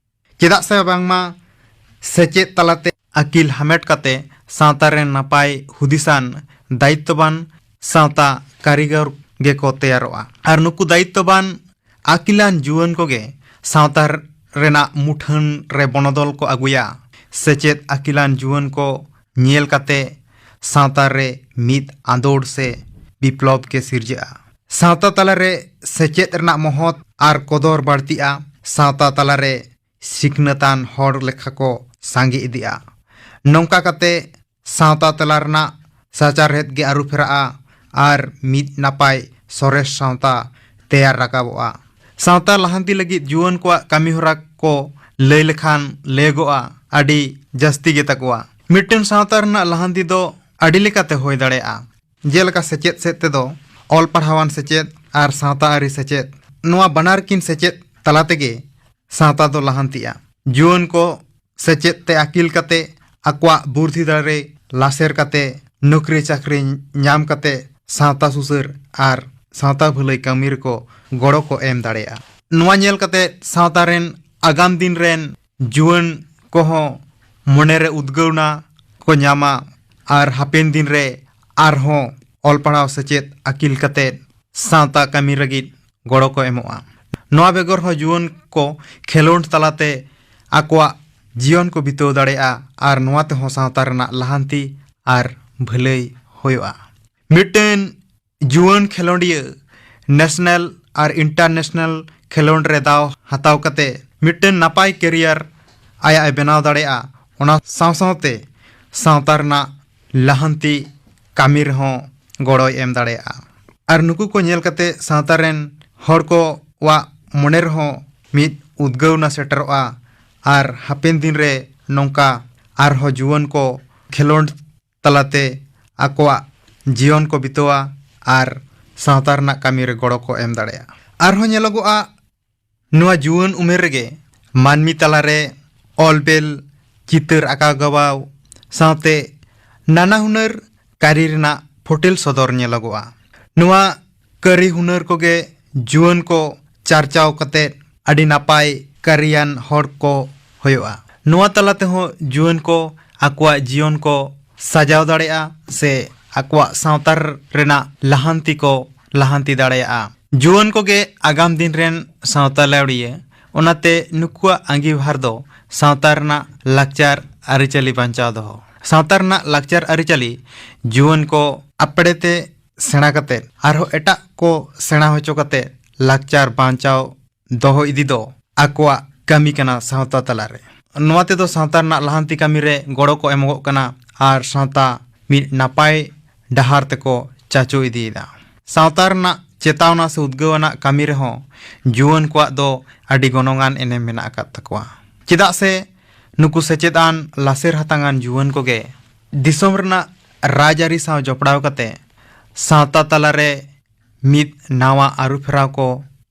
ᱪᱮᱫᱟᱜ ᱥᱮ ᱵᱟᱝᱢᱟ ᱥᱮᱪᱮᱫ ᱛᱟᱞᱟᱛᱮ ᱟᱹᱠᱤᱞ ᱦᱟᱢᱮᱴ ᱠᱟᱛᱮ ᱥᱟᱶᱛᱟ ᱨᱮᱱ ᱱᱟᱯᱟᱭ ᱦᱩᱫᱤᱥᱟᱱ ᱫᱟᱭᱤᱛᱛᱚᱵᱟᱱ ᱥᱟᱶᱛᱟ ᱠᱟᱹᱨᱤᱜᱚᱨ ᱜᱮᱠᱚ ᱛᱮᱭᱟᱨᱚᱜᱼᱟ᱾ ᱟᱨ ᱱᱩᱠᱩ ᱫᱟᱭᱤᱛᱛᱚᱵᱟᱱ ᱟᱹᱠᱤᱞᱟᱱ ᱡᱩᱣᱟᱹᱱ ᱠᱚᱜᱮ ᱥᱟᱶᱛᱟ ᱨᱮᱱᱟᱜ ᱢᱩᱴᱷᱟᱹᱱ ᱨᱮ ᱵᱚᱱᱚᱫᱚᱞ ᱠᱚ ᱟᱹᱜᱩᱭᱟ᱾ ᱥᱮᱪᱮᱫ ᱟᱹᱠᱤᱞᱟᱱ ᱡᱩᱣᱟᱹᱱ ᱠᱚ ᱧᱮᱞ ᱠᱟᱛᱮ ᱥᱟᱶᱛᱟ ᱨᱮ ᱢᱤᱫ ᱟᱸᱫᱳᱲ ᱥᱮ ᱵᱤᱯᱞᱚᱵ ᱜᱮ ᱥᱤᱨᱡᱟᱹᱜᱼᱟ᱾ ᱥᱟᱶᱛᱟ ᱛᱟᱞᱟᱨᱮ ᱥᱮᱪᱮᱫ ᱨᱮᱱᱟᱜ ᱢᱚᱦᱚᱛ ᱟᱨ ᱠᱚᱫᱚᱨ ᱵᱟᱹᱲᱛᱤᱜᱼᱟ᱾ ᱥᱟᱶᱛᱟ ᱛᱟᱞᱟᱨᱮ ᱥᱤᱠᱷᱱᱟᱹᱛᱟᱱ ᱦᱚᱲ ᱞᱮᱠᱷᱟ ᱠᱚ ᱥᱟᱸᱜᱮ ᱤᱫᱤᱜᱼᱟ᱾ ᱱᱚᱝᱠᱟ ᱠᱟᱛᱮ ᱥᱟᱶᱛᱟ ᱛᱟᱞᱟ ᱨᱮᱱᱟᱜ ᱥᱟᱪᱟᱨᱦᱮᱫ ᱜᱮ ᱟᱹᱨᱩ ᱯᱷᱮᱨᱟᱜᱼᱟ ᱟᱨ ᱢᱤᱫ ᱱᱟᱯᱟᱭ ᱥᱚᱨᱮᱥ ᱥᱟᱶᱛᱟ ᱛᱮᱭᱟᱨ ᱨᱟᱠᱟᱵᱚᱜᱼᱟ᱾ ᱥᱟᱶᱛᱟ ᱞᱟᱦᱟᱱᱛᱤ ᱞᱟᱹᱜᱤᱫ ᱡᱩᱣᱟᱹᱱ ᱠᱚᱣᱟᱜ ᱠᱟᱹᱢᱤ ᱦᱚᱨᱟ ᱠᱚ ᱞᱟᱹᱭ ᱞᱮᱠᱷᱟᱱ ᱞᱟᱹᱭᱚᱜᱚᱜᱼᱟ ᱟᱹᱰᱤ ᱡᱟᱹᱥᱛᱤ ᱜᱮ ᱛᱟᱠᱚᱣᱟ᱾ ᱢᱤᱫᱴᱮᱱ ᱥᱟᱶᱛᱟ ᱨᱮᱱᱟᱜ ᱞᱟᱦᱟᱱᱛᱤ ᱫᱚ ᱟᱹᱰᱤ ᱞᱮᱠᱟᱛᱮ ᱦᱩᱭ ᱫᱟᱲᱮᱭᱟᱜᱼᱟ, ᱡᱮᱞᱮᱠᱟ ᱥᱮᱪᱮᱫ ᱥᱮᱫ ᱛᱮᱫᱚ ᱚᱞ ᱯᱟᱲᱦᱟᱣᱟᱱ ᱥᱮᱪᱮᱫ ᱟᱨ ᱥᱟᱶᱛᱟ ᱟᱹᱨᱤ ᱥᱮᱪᱮᱫ, ᱱᱚᱣᱟ ᱵᱟᱱᱟᱨ ᱠᱤᱱ ᱥᱮᱪᱮᱫ ᱛᱟᱞᱟ ᱛᱮᱜᱮ ᱥᱟᱶᱛᱟ ᱫᱚ ᱞᱟᱦᱟᱱᱛᱤᱜᱼᱟ᱾ ᱡᱩᱣᱟᱹᱱ ᱠᱚ ᱥᱮᱪᱮᱫ ᱛᱮ ᱟᱹᱠᱤᱞ ᱠᱟᱛᱮ ᱟᱠᱚᱣᱟᱜ ᱵᱩᱨᱫᱷᱤ ᱫᱟᱲᱮ ᱞᱟᱥᱮᱨ ᱠᱟᱛᱮ ᱱᱚᱠᱨᱤ ᱪᱟᱹᱠᱨᱤ ᱧᱟᱢ ᱠᱟᱛᱮ ᱥᱟᱶᱛᱟ ᱥᱩᱥᱟᱹᱨ ᱟᱨ ᱥᱟᱶᱛᱟ ᱵᱷᱟᱹᱞᱟᱹᱭ ᱠᱟᱹᱢᱤ ᱨᱮᱠᱚ ᱜᱚᱲᱚ ᱠᱚ ᱮᱢ ᱫᱟᱲᱮᱭᱟᱜᱼᱟ᱾ ᱱᱚᱣᱟ ᱧᱮᱞ ᱠᱟᱛᱮ ᱥᱟᱶᱛᱟ ᱨᱮᱱ ᱟᱜᱟᱢ ᱫᱤᱱ ᱨᱮᱱ ᱡᱩᱣᱟᱹᱱ ᱠᱚᱦᱚᱸ ᱢᱚᱱᱮᱨᱮ ᱩᱫᱽᱜᱟᱹᱣᱱᱟ ᱠᱚ ᱧᱟᱢᱟ ᱟᱨ ᱦᱟᱯᱮᱱ ᱫᱤᱱ ᱨᱮ ᱟᱨᱦᱚᱸ ᱚᱞ ᱯᱟᱲᱦᱟᱣ ᱥᱮᱪᱮᱫ ᱟᱹᱠᱤᱞ ᱠᱟᱛᱮ ᱥᱟᱶᱛᱟ ᱠᱟᱹᱢᱤ ᱞᱟᱹᱜᱤᱫ ᱜᱚᱲᱚ ᱠᱚ ᱮᱢᱚᱜᱼᱟ᱾ ᱱᱚᱣᱟ ᱵᱮᱜᱚᱨ ᱦᱚᱸ ᱡᱩᱣᱟᱹᱱ ᱠᱚ ᱠᱷᱮᱞᱳᱰ ᱛᱟᱞᱟᱛᱮ ᱟᱠᱚᱣᱟᱜ ᱡᱤᱭᱚᱱ ᱠᱚ ᱵᱤᱛᱟᱹᱣ ᱫᱟᱲᱮᱭᱟᱜᱼᱟ ᱟᱨ ᱱᱚᱣᱟ ᱛᱮᱦᱚᱸ ᱥᱟᱶᱛᱟ ᱨᱮᱱᱟᱜ ᱞᱟᱦᱟᱱᱛᱤ ᱟᱨ ᱵᱷᱟᱹᱞᱟᱹᱭ ᱦᱩᱭᱩᱜᱼᱟ᱾ ᱢᱤᱫᱴᱮᱱ ᱡᱩᱣᱟᱹᱱ ᱠᱷᱮᱞᱳᱰᱤᱭᱟᱹ ᱱᱮᱥᱱᱟᱞ ᱟᱨ ᱤᱱᱴᱟᱨᱱᱮᱥᱱᱟᱞ ᱠᱷᱮᱞᱳᱰ ᱨᱮ ᱫᱟᱣ ᱦᱟᱛᱟᱣ ᱠᱟᱛᱮ ᱢᱤᱫᱴᱮᱱ ᱱᱟᱯᱟᱭ ᱠᱮᱨᱤᱭᱟᱨ ᱟᱭᱟᱜ ᱮ ᱵᱮᱱᱟᱣ ᱫᱟᱲᱮᱭᱟᱜᱼᱟ᱾ ᱚᱱᱟ ᱥᱟᱶ ᱥᱟᱶᱛᱮ ᱥᱟᱶᱛᱟ ᱨᱮᱱᱟᱜ ᱞᱟᱦᱟᱱᱛᱤ ᱠᱟᱹᱢᱤ ᱨᱮᱦᱚᱸ ᱜᱚᱲᱚᱭ ᱮᱢ ᱫᱟᱲᱮᱭᱟᱜᱼᱟ᱾ ᱟᱨ ᱱᱩᱠᱩ ᱠᱚ ᱧᱮᱞ ᱠᱟᱛᱮ ᱥᱟᱶᱛᱟ ᱨᱮᱱ ᱦᱚᱲ ᱠᱚᱣᱟᱜ ᱢᱚᱱᱮ ᱨᱮᱦᱚᱸ ᱢᱤᱫ ᱩᱫᱽᱜᱟᱹᱣᱱᱟ ᱥᱮᱴᱮᱨᱚᱜᱼᱟ ᱟᱨ ᱦᱟᱯᱮᱱ ᱫᱤᱱ ᱨᱮ ᱱᱚᱝᱠᱟ ᱟᱨᱦᱚᱸ ᱡᱩᱣᱟᱹᱱ ᱠᱚ ᱠᱷᱮᱞᱳᱰ ᱛᱟᱞᱟᱛᱮ ᱟᱠᱚᱣᱟᱜ ᱡᱤᱭᱚᱱ ᱠᱚ ᱵᱤᱛᱟᱹᱣᱟ ᱟᱨ ᱥᱟᱶᱛᱟ ᱨᱮᱱᱟᱜ ᱠᱟᱹᱢᱤ ᱨᱮ ᱜᱚᱲᱚ ᱠᱚ ᱮᱢ ᱫᱟᱲᱮᱭᱟᱜᱼᱟ᱾ ᱟᱨᱦᱚᱸ ᱧᱮᱞᱚᱜᱚᱜᱼᱟ, ᱱᱚᱣᱟ ᱡᱩᱣᱟᱹᱱ ᱩᱢᱮᱨ ᱨᱮᱜᱮ ᱢᱟᱹᱱᱢᱤ ᱛᱟᱞᱟᱨᱮ ᱚᱞ ᱵᱮᱞ, ᱪᱤᱛᱟᱹᱨ ᱟᱸᱠᱟᱣ ᱜᱟᱵᱟᱣ ᱥᱟᱶᱛᱮ ᱱᱟᱱᱟ ᱦᱩᱱᱟᱹᱨ ᱠᱟᱹᱨᱤ ᱨᱮᱱᱟᱜ ᱯᱷᱚᱴᱮᱞ ᱥᱚᱫᱚᱨ ᱧᱮᱞᱚᱜᱚᱜᱼᱟ᱾ ᱱᱚᱣᱟ ᱠᱟᱹᱨᱤ ᱦᱩᱱᱟᱹᱨ ᱠᱚᱜᱮ ᱡᱩᱣᱟᱹᱱ ᱠᱚ ᱪᱟᱨᱪᱟᱣ ᱠᱟᱛᱮ ᱟᱹᱰᱤ ᱱᱟᱯᱟᱭ ᱠᱟᱹᱨᱤᱭᱟᱱ ᱦᱚᱲ ᱠᱚ ᱦᱩᱭᱩᱜᱼᱟ᱾ ᱱᱚᱣᱟ ᱛᱟᱞᱟ ᱛᱮᱦᱚᱸ ᱡᱩᱣᱟᱹᱱ ᱠᱚ ᱟᱠᱚᱣᱟᱜ ᱡᱤᱭᱚᱱ ᱠᱚ ᱥᱟᱡᱟᱣ ᱫᱟᱲᱮᱭᱟᱜᱼᱟ ᱥᱮ ᱟᱠᱚᱣᱟᱜ ᱥᱟᱶᱛᱟ ᱨᱮᱱᱟᱜ ᱞᱟᱦᱟᱱᱛᱤ ᱠᱚ ᱞᱟᱦᱟᱱᱛᱤ ᱫᱟᱲᱮᱭᱟᱜᱼᱟ᱾ ᱡᱩᱣᱟᱹᱱ ᱠᱚᱜᱮ ᱟᱜᱟᱢ ᱫᱤᱱ ᱨᱮᱱ ᱥᱟᱶᱛᱟ ᱞᱟᱹᱣᱲᱤᱭᱟᱹ, ᱚᱱᱟᱛᱮ ᱱᱩᱠᱩᱣᱟᱜ ᱟᱸᱜᱤᱵᱷᱟᱨ ᱫᱚ ᱥᱟᱶᱛᱟ ᱨᱮᱱᱟᱜ ᱞᱟᱠᱪᱟᱨ ᱟᱹᱨᱤᱪᱟᱹᱞᱤ ᱵᱟᱧᱪᱟᱣ ᱫᱚᱦᱚ᱾ ᱥᱟᱶᱛᱟ ᱨᱮᱱᱟᱜ ᱞᱟᱠᱪᱟᱨ ᱟᱹᱨᱤᱪᱟᱹᱞᱤ ᱡᱩᱣᱟᱹᱱ ᱠᱚ ᱟᱯᱲᱮ ᱛᱮ ᱥᱮᱬᱟ ᱠᱟᱛᱮ ᱟᱨᱦᱚᱸ ᱮᱴᱟᱜ ᱠᱚ ᱥᱮᱬᱟ ᱦᱚᱪᱚ ᱠᱟᱛᱮ ᱞᱟᱠᱪᱟᱨ ᱵᱟᱧᱪᱟᱣ ᱫᱚᱦᱚ ᱤᱫᱤ ᱫᱚ ᱟᱠᱚᱣᱟᱜ ᱠᱟᱹᱢᱤ ᱠᱟᱱᱟ ᱥᱟᱶᱛᱟ ᱛᱟᱞᱟᱨᱮ᱾ ᱱᱚᱣᱟ ᱛᱮᱫᱚ ᱥᱟᱶᱛᱟ ᱨᱮᱱᱟᱜ ᱞᱟᱦᱟᱱᱛᱤ ᱠᱟᱹᱢᱤ ᱨᱮ ᱜᱚᱲᱚ ᱠᱚ ᱮᱢᱚᱜᱚᱜ ᱠᱟᱱᱟ ᱟᱨ ᱥᱟᱶᱛᱟ ᱢᱤᱫ ᱱᱟᱯᱟᱭ ᱰᱟᱦᱟᱨ ᱛᱮᱠᱚ ᱪᱟᱪᱳ ᱤᱫᱤᱭᱮᱫᱟ᱾ ᱥᱟᱶᱛᱟ ᱨᱮᱱᱟᱜ ᱪᱮᱛᱟᱣᱱᱟ ᱥᱮ ᱩᱫᱽᱜᱟᱹᱣ ᱟᱱᱟᱜ ᱠᱟᱹᱢᱤ ᱨᱮᱦᱚᱸ ᱡᱩᱣᱟᱹᱱ ᱠᱚᱣᱟᱜ ᱫᱚ ᱟᱹᱰᱤ ᱜᱚᱱᱚᱝᱟᱱ ᱮᱱᱮᱢ ᱢᱮᱱᱟᱜ ᱟᱠᱟᱫ ᱛᱟᱠᱚᱣᱟ᱾ ᱪᱮᱫᱟᱜ ᱥᱮ ᱱᱩᱠᱩ ᱥᱮᱪᱮᱫ ᱟᱱ ᱞᱟᱥᱮᱨ ᱦᱟᱛᱟᱝ ᱟᱱ ᱡᱩᱣᱟᱹᱱ ᱠᱚᱜᱮ ᱫᱤᱥᱚᱢ ᱨᱮᱱᱟᱜ ᱨᱟᱡᱽᱟᱹᱨᱤ ᱥᱟᱶ ᱡᱚᱯᱲᱟᱣ ᱠᱟᱛᱮ ᱥᱟᱶᱛᱟ ᱛᱟᱞᱟᱨᱮ ᱢᱤᱫ ᱱᱟᱣᱟ ᱟᱹᱨᱩᱯᱷᱮᱨᱟᱣ ᱠᱚ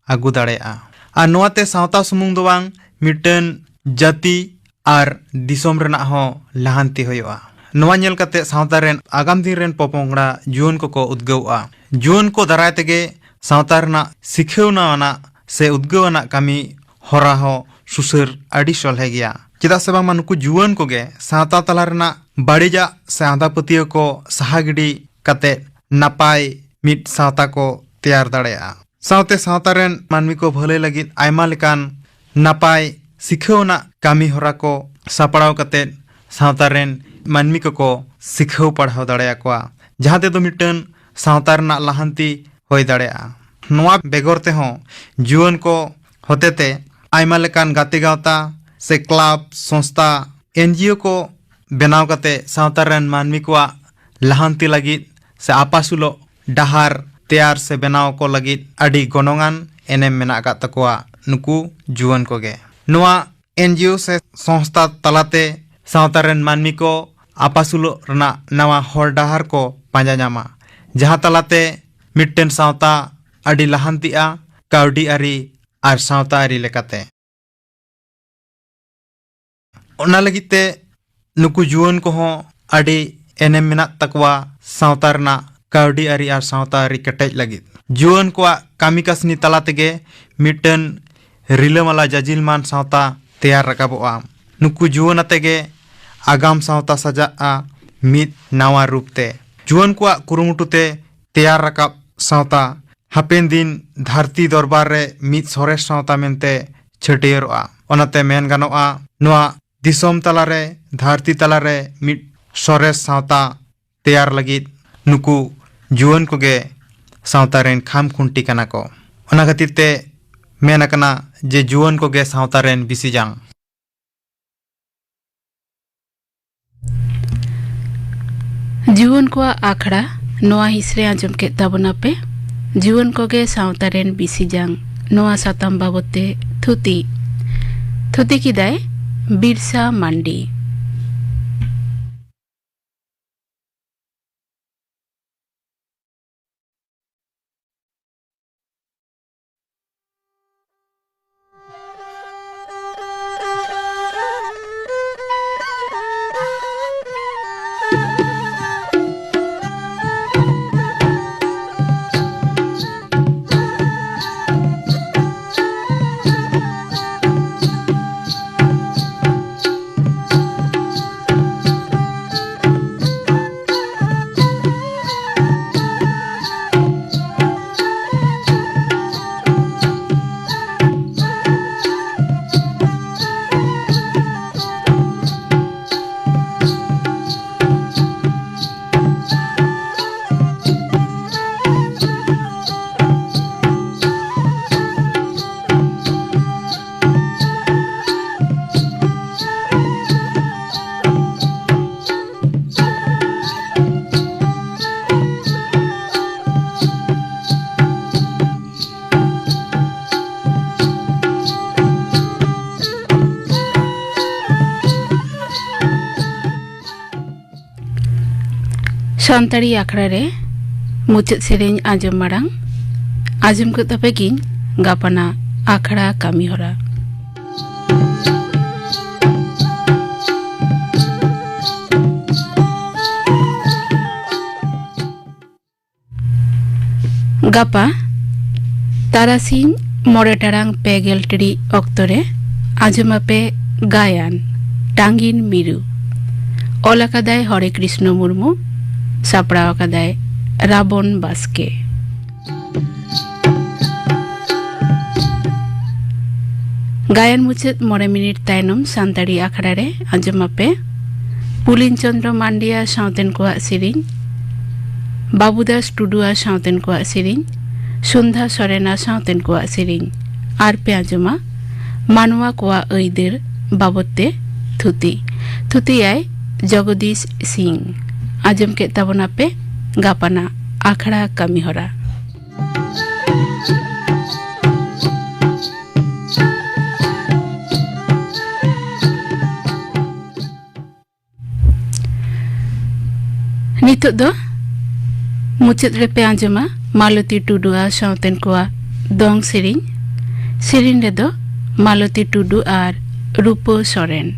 ᱟᱹᱜᱩ ᱫᱟᱲᱮᱭᱟᱜᱼᱟ᱾ ᱟᱨ ᱱᱚᱣᱟᱛᱮ ᱥᱟᱶᱛᱟ ᱥᱩᱢᱩᱝ ᱫᱚ ᱵᱟᱝ, ᱢᱤᱫᱴᱟᱹᱱ ᱡᱟᱹᱛᱤ ᱟᱨ ᱫᱤᱥᱚᱢ ᱨᱮᱱᱟᱜ ᱦᱚᱸ ᱞᱟᱦᱟᱱᱛᱤ ᱦᱩᱭᱩᱜᱼᱟ᱾ ᱱᱚᱣᱟ ᱧᱮᱞ ᱠᱟᱛᱮ ᱥᱟᱶᱛᱟ ᱨᱮᱱ ᱟᱜᱟᱢ ᱫᱤᱱ ᱨᱮᱱ ᱯᱚᱯᱚᱝᱲᱟ ᱡᱩᱣᱟᱹᱱ ᱠᱚᱠᱚ ᱩᱫᱽᱜᱟᱹᱣᱚᱜᱼᱟ᱾ ᱡᱩᱣᱟᱹᱱ ᱠᱚ ᱫᱟᱨᱟᱭ ᱛᱮᱜᱮ ᱥᱟᱶᱛᱟ ᱨᱮᱱᱟᱜ ᱥᱤᱠᱷᱟᱹᱣᱱᱟ ᱟᱱᱟᱜ ᱥᱮ ᱩᱫᱽᱜᱟᱹᱣ ᱟᱱᱟᱜ ᱠᱟᱹᱢᱤ ᱦᱚᱨᱟ ᱦᱚᱸ ᱥᱩᱥᱟᱹᱨ ᱟᱹᱰᱤ ᱥᱚᱞᱦᱮ ᱜᱮᱭᱟ᱾ ᱪᱮᱫᱟᱜ ᱥᱮ ᱵᱟᱝᱢᱟ ᱱᱩᱠᱩ ᱡᱩᱣᱟᱹᱱ ᱠᱚᱜᱮ ᱥᱟᱶᱛᱟ ᱛᱟᱞᱟ ᱨᱮᱱᱟᱜ ᱵᱟᱹᱲᱤᱡᱟᱜ ᱥᱮ ᱟᱸᱫᱷᱟ ᱯᱟᱹᱛᱭᱟᱹᱣ ᱠᱚ ᱥᱟᱦᱟ ᱜᱤᱰᱤ ᱠᱟᱛᱮ ᱱᱟᱯᱟᱭ ᱢᱤᱫ ᱥᱟᱶᱛᱟ ᱠᱚ ᱛᱮᱭᱟᱨ ᱫᱟᱲᱮᱭᱟᱜᱼᱟ᱾ ᱥᱟᱶᱛᱮ ᱥᱟᱶᱛᱟ ᱨᱮᱱ ᱢᱟᱹᱱᱢᱤ ᱠᱚ ᱵᱷᱟᱹᱞᱟᱹᱭ ᱞᱟᱹᱜᱤᱫ ᱟᱭᱢᱟ ᱞᱮᱠᱟᱱ ᱱᱟᱯᱟᱭ ᱥᱤᱠᱷᱟᱹᱣ ᱟᱱᱟᱜ ᱠᱟᱹᱢᱤ ᱦᱚᱨᱟ ᱠᱚ ᱥᱟᱯᱲᱟᱣ ᱠᱟᱛᱮ ᱥᱟᱶᱛᱟ ᱨᱮᱱ ᱢᱟᱹᱱᱢᱤ ᱠᱚᱠᱚ ᱥᱤᱠᱷᱟᱹᱣ ᱯᱟᱲᱦᱟᱣ ᱫᱟᱲᱮᱭᱟᱠᱚᱣᱟ, ᱡᱟᱦᱟᱸ ᱛᱮᱫᱚ ᱢᱤᱫᱴᱟᱝ ᱥᱟᱶᱛᱟ ᱨᱮᱱᱟᱜ ᱞᱟᱦᱟᱱᱛᱤ ᱦᱩᱭ ᱫᱟᱲᱮᱭᱟᱜᱼᱟ᱾ ᱱᱚᱣᱟ ᱵᱮᱜᱚᱨ ᱛᱮᱦᱚᱸ ᱡᱩᱣᱟᱹᱱ ᱠᱚ ᱦᱚᱛᱮᱛᱮ ᱟᱭᱢᱟ ᱞᱮᱠᱟᱱ ᱜᱟᱛᱮ ᱜᱟᱶᱛᱟ ᱥᱮ ᱠᱞᱟᱵᱽ, ᱥᱚᱝᱥᱛᱷᱟ, ᱮᱱᱡᱤᱳ ᱠᱚ ᱵᱮᱱᱟᱣ ᱠᱟᱛᱮ ᱥᱟᱶᱛᱟ ᱨᱮᱱ ᱢᱟᱹᱱᱢᱤ ᱠᱚᱣᱟᱜ ᱞᱟᱦᱟᱱᱛᱤ ᱞᱟᱹᱜᱤᱫ ᱥᱮ ᱟᱯᱟᱥᱩᱞᱚᱜ ᱰᱟᱦᱟᱨ ᱛᱮᱭᱟᱨ ᱥᱮ ᱵᱮᱱᱟᱣ ᱠᱚ ᱞᱟᱹᱜᱤᱫ ᱟᱹᱰᱤ ᱜᱚᱱᱚᱝᱟᱱ ᱮᱱᱮᱢ ᱢᱮᱱᱟᱜ ᱟᱠᱟᱫ ᱛᱟᱠᱚᱣᱟ ᱱᱩᱠᱩ ᱡᱩᱣᱟᱹᱱ ᱠᱚᱜᱮ᱾ ᱱᱚᱣᱟ ᱮᱱᱡᱤᱳ ᱥᱮ ᱥᱚᱝᱥᱛᱷᱟ ᱛᱟᱞᱟᱛᱮ ᱥᱟᱶᱛᱟ ᱨᱮᱱ ᱢᱟᱹᱱᱢᱤ ᱠᱚ ᱟᱯᱟᱥᱩᱞᱚᱜ ᱨᱮᱱᱟᱜ ᱱᱟᱣᱟ ᱦᱚᱨ ᱰᱟᱦᱟᱨ ᱠᱚ ᱯᱟᱸᱡᱟ ᱧᱟᱢᱟ, ᱡᱟᱦᱟᱸ ᱛᱟᱞᱟᱛᱮ ᱢᱤᱫᱴᱮᱱ ᱥᱟᱶᱛᱟ ᱟᱹᱰᱤ ᱞᱟᱦᱟᱱᱛᱤᱜᱼᱟ, ᱠᱟᱹᱣᱰᱤ ᱟᱹᱨᱤ ᱟᱨ ᱥᱟᱶᱛᱟ ᱟᱹᱨᱤ ᱞᱮᱠᱟᱛᱮ᱾ ᱚᱱᱟ ᱞᱟᱹᱜᱤᱫ ᱛᱮ ᱱᱩᱠᱩ ᱡᱩᱣᱟᱹᱱ ᱠᱚᱦᱚᱸ ᱟᱹᱰᱤ ᱮᱱᱮᱢ ᱢᱮᱱᱟᱜ ᱛᱟᱠᱚᱣᱟ ᱥᱟᱶᱛᱟ ᱨᱮᱱᱟᱜ ᱠᱟᱹᱣᱰᱤ ᱟᱹᱨᱤ ᱟᱨ ᱥᱟᱶᱛᱟ ᱟᱹᱨᱤ ᱠᱮᱴᱮᱡ ᱞᱟᱹᱜᱤᱫ᱾ ᱡᱩᱣᱟᱹᱱ ᱠᱚᱣᱟᱜ ᱠᱟᱹᱢᱤ ᱠᱟᱹᱥᱱᱤ ᱛᱟᱞᱟ ᱛᱮᱜᱮ ᱢᱤᱫᱴᱟᱹᱱ ᱨᱤᱞᱟᱹᱢᱟᱞᱟ ᱡᱟᱡᱤᱞᱢᱟᱱ ᱥᱟᱶᱛᱟ ᱛᱮᱭᱟᱨ ᱨᱟᱠᱟᱵᱚᱜᱼᱟ᱾ ᱱᱩᱠᱩ ᱡᱩᱣᱟᱹᱱ ᱟᱛᱮ ᱜᱮ ᱟᱜᱟᱢ ᱥᱟᱶᱛᱟ ᱥᱟᱡᱟᱜᱼᱟ ᱢᱤᱫ ᱱᱟᱣᱟ ᱨᱩᱯ ᱛᱮ᱾ ᱡᱩᱣᱟᱹᱱ ᱠᱚᱣᱟᱜ ᱠᱩᱨᱩᱢᱩᱴᱩ ᱛᱮ ᱛᱮᱭᱟᱨ ᱨᱟᱠᱟᱵ ᱥᱟᱶᱛᱟ ᱦᱟᱯᱮᱱ ᱫᱤᱱ ᱫᱷᱟᱹᱨᱛᱤ ᱫᱚᱨᱵᱟᱨ ᱨᱮ ᱢᱤᱫ ᱥᱚᱨᱮᱥ ᱥᱟᱶᱛᱟ ᱢᱮᱱᱛᱮ ᱪᱷᱟᱹᱴᱭᱟᱹᱨᱚᱜᱼᱟ᱾ ᱚᱱᱟᱛᱮ ᱢᱮᱱ ᱜᱟᱱᱚᱜᱼᱟ, ᱱᱚᱣᱟ ᱫᱤᱥᱚᱢ ᱛᱟᱞᱟᱨᱮ, ᱫᱷᱟᱹᱨᱛᱤ ᱛᱟᱞᱟᱨᱮ ᱢᱤᱫ ᱥᱚᱨᱮᱥ ᱥᱟᱶᱛᱟ ᱛᱮᱭᱟᱨ ᱞᱟᱹᱜᱤᱫ ᱱᱩᱠᱩ ᱡᱩᱣᱟᱹᱱ ᱠᱚᱜᱮ ᱥᱟᱶᱛᱟ ᱨᱮᱱ ᱠᱷᱟᱢ ᱠᱷᱩᱱᱴᱤ ᱠᱟᱱᱟ ᱠᱚ᱾ ᱚᱱᱟ ᱠᱷᱟᱹᱛᱤᱨ ᱛᱮ ᱢᱮᱱ ᱟᱠᱟᱱᱟ ᱡᱮ ᱡᱩᱣᱟᱹᱱ ᱠᱚᱜᱮ ᱥᱟᱶᱛᱟ ᱨᱮᱱ ᱵᱤᱥᱤ ᱡᱟᱝ᱾ ᱡᱩᱣᱟᱹᱱ ᱠᱚᱣᱟᱜ ᱟᱠᱷᱲᱟ ᱱᱚᱣᱟ ᱦᱤᱸᱥ ᱨᱮ ᱟᱸᱡᱚᱢ ᱠᱮᱫ ᱛᱟᱵᱚᱱᱟᱯᱮ᱾ ᱡᱩᱣᱟᱹᱱ ᱠᱚᱜᱮ ᱥᱟᱶᱛᱟ ᱨᱮᱱ ᱵᱤᱥᱤ ᱡᱟᱝ᱾ ᱱᱚᱣᱟ ᱥᱟᱛᱟᱢ ᱵᱟᱵᱚᱛ ᱛᱮ ᱛᱷᱩᱛᱤ, ᱛᱷᱩᱛᱤ ᱠᱮᱫᱟᱭ ᱵᱤᱨᱥᱟ ᱢᱟᱱᱰᱤ᱾ ᱥᱟᱱᱛᱟᱲᱤ ᱟᱠᱷᱲᱟ ᱨᱮ ᱢᱩᱪᱟᱹᱫ ᱥᱮᱨᱮᱧ ᱟᱸᱡᱚᱢ ᱢᱟᱲᱟᱝ ᱟᱸᱡᱚᱢ ᱠᱚ ᱛᱟᱯᱮ ᱜᱤᱧ ᱜᱟᱯᱟᱱᱟᱜ ᱟᱠᱷᱲᱟ ᱠᱟᱹᱢᱤ ᱦᱚᱨᱟ᱾ ᱜᱟᱯᱟ ᱛᱟᱨᱟᱥᱤᱧ ᱢᱚᱬᱮ ᱴᱟᱲᱟᱝ ᱯᱮ ᱜᱮᱞ ᱴᱤᱲᱤᱡ ᱚᱠᱛᱚ ᱨᱮ ᱟᱸᱡᱚᱢᱟᱯᱮ ᱜᱟᱭᱟᱱ ᱴᱟᱸᱜᱤᱱ ᱢᱤᱨᱩ᱾ ᱚᱞ ᱟᱠᱟᱫᱟᱭ ᱦᱚᱨᱮ ᱠᱨᱤᱥᱱᱚ ᱢᱩᱨᱢᱩ, ᱥᱟᱯᱲᱟᱣ ᱟᱠᱟᱫᱟᱭ ᱨᱟᱵᱚᱱ ᱵᱟᱥᱠᱮ᱾ ᱜᱟᱭᱟᱱ ᱢᱩᱪᱟᱹᱫ ᱢᱚᱬᱮ ᱢᱤᱱᱤᱴ ᱛᱟᱭᱱᱚᱢ ᱥᱟᱱᱛᱟᱲᱤ ᱟᱠᱷᱲᱟ ᱨᱮ ᱟᱸᱡᱚᱢᱟᱯᱮ ᱯᱩᱞᱤᱱ ᱪᱚᱸᱫᱽᱨᱚ ᱢᱟᱱᱰᱤᱭᱟ ᱥᱟᱶᱛᱮᱱ ᱠᱚᱣᱟᱜ ᱥᱮᱨᱮᱧ, ᱵᱟᱵᱩᱫᱟᱥ ᱴᱩᱰᱩᱣᱟ ᱥᱟᱶᱛᱮᱱ ᱠᱚᱣᱟᱜ ᱥᱮᱨᱮᱧ, ᱥᱩᱱᱫᱷᱟ ᱥᱚᱨᱮᱱᱟ ᱥᱟᱶᱛᱮᱱ ᱠᱚᱣᱟᱜ ᱥᱮᱨᱮᱧ᱾ ᱟᱨ ᱯᱮ ᱟᱸᱡᱚᱢᱟ ᱢᱟᱱᱣᱟ ᱠᱚᱣᱟᱜ ᱟᱹᱭᱫᱟᱹᱨ ᱵᱟᱵᱚᱫ ᱛᱮ ᱛᱷᱩᱛᱤ᱾ ᱛᱷᱩᱛᱤᱭᱟᱭ ᱡᱚᱜᱚᱫᱤᱥ ᱥᱤᱝ᱾ ᱟᱸᱡᱚᱢ ᱠᱮᱫ ᱛᱟᱵᱚᱱᱟᱯᱮ ᱜᱟᱯᱟᱱᱟᱜ ᱟᱠᱷᱲᱟ ᱠᱟᱹᱢᱤ ᱦᱚᱨᱟ᱾ ᱱᱤᱛᱚᱜ ᱫᱚ ᱢᱩᱪᱟᱹᱫ ᱨᱮᱯᱮ ᱟᱸᱡᱚᱢᱟ ᱢᱟᱞᱚᱛᱤ ᱴᱩᱰᱩ ᱟᱨ ᱥᱟᱶᱛᱮᱱ ᱠᱚᱣᱟᱜ ᱫᱚᱝ ᱥᱮᱨᱮᱧ᱾ ᱥᱮᱨᱮᱧ ᱨᱮᱫᱚ ᱢᱟᱞᱚᱛᱤ ᱴᱩᱰᱩ ᱟᱨ ᱨᱩᱯᱟᱹ ᱥᱚᱨᱮᱱ᱾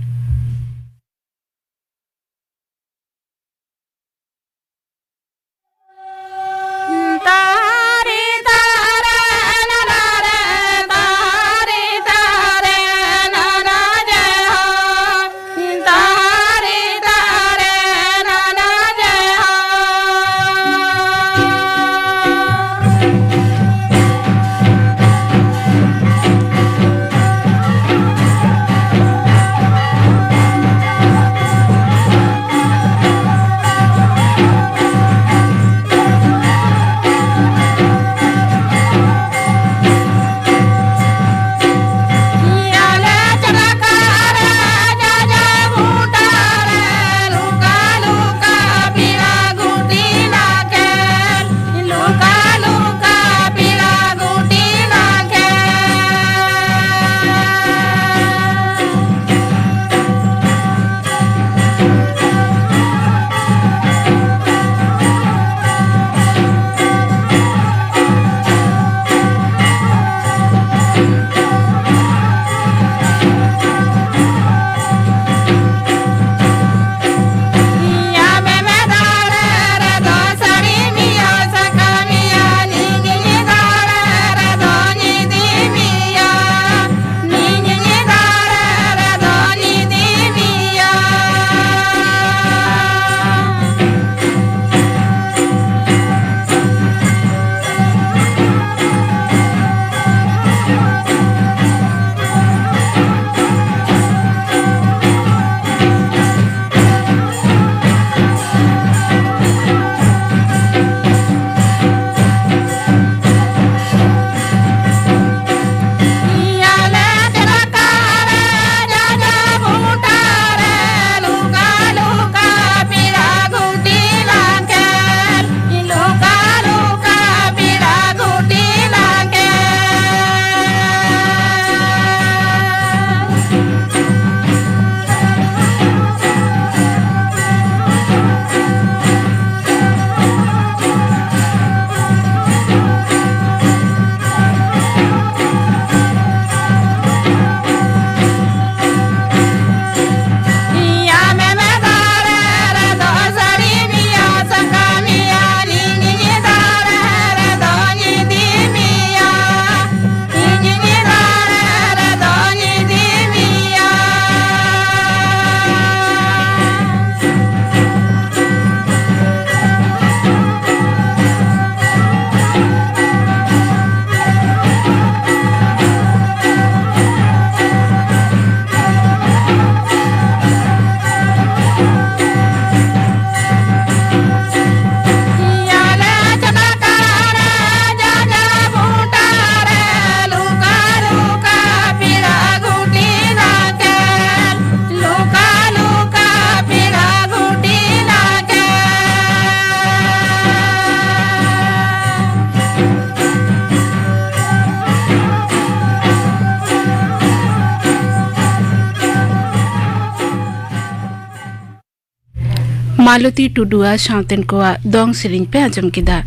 ᱢᱟᱞᱚᱛᱤ ᱴᱩᱰᱩᱣᱟᱜ ᱥᱟᱶᱛᱮᱱ ᱠᱚᱣᱟᱜ ᱫᱚᱝ ᱥᱮᱨᱮᱧ ᱯᱮ ᱟᱸᱡᱚᱢ ᱠᱮᱫᱟ᱾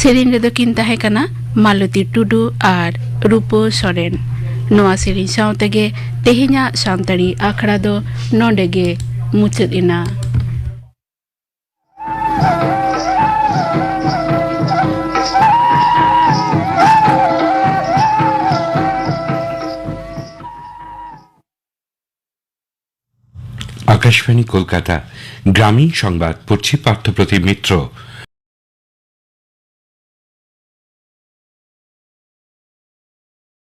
ᱥᱮᱨᱮᱧ ᱨᱮᱫᱚ ᱠᱤᱱ ᱛᱟᱦᱮᱸ ᱠᱟᱱᱟ ᱢᱟᱞᱚᱛᱤ ᱴᱩᱰᱩ ᱟᱨ ᱨᱩᱯᱟᱹ ᱥᱚᱨᱮᱱ᱾ ᱱᱚᱣᱟ ᱥᱮᱨᱮᱧ ᱥᱟᱶ ᱛᱮᱜᱮ ᱛᱮᱦᱮᱧᱟᱜ ᱥᱟᱱᱛᱟᱲᱤ ᱟᱠᱷᱲᱟ ᱫᱚ ᱱᱚᱰᱮ ᱜᱮ ᱢᱩᱪᱟᱹᱫ ᱮᱱᱟ᱾ আকাশবাণী কলকাতা। গ্রামীণ সংবাদ পড়ছি পার্থপ্রতিম মিত্র।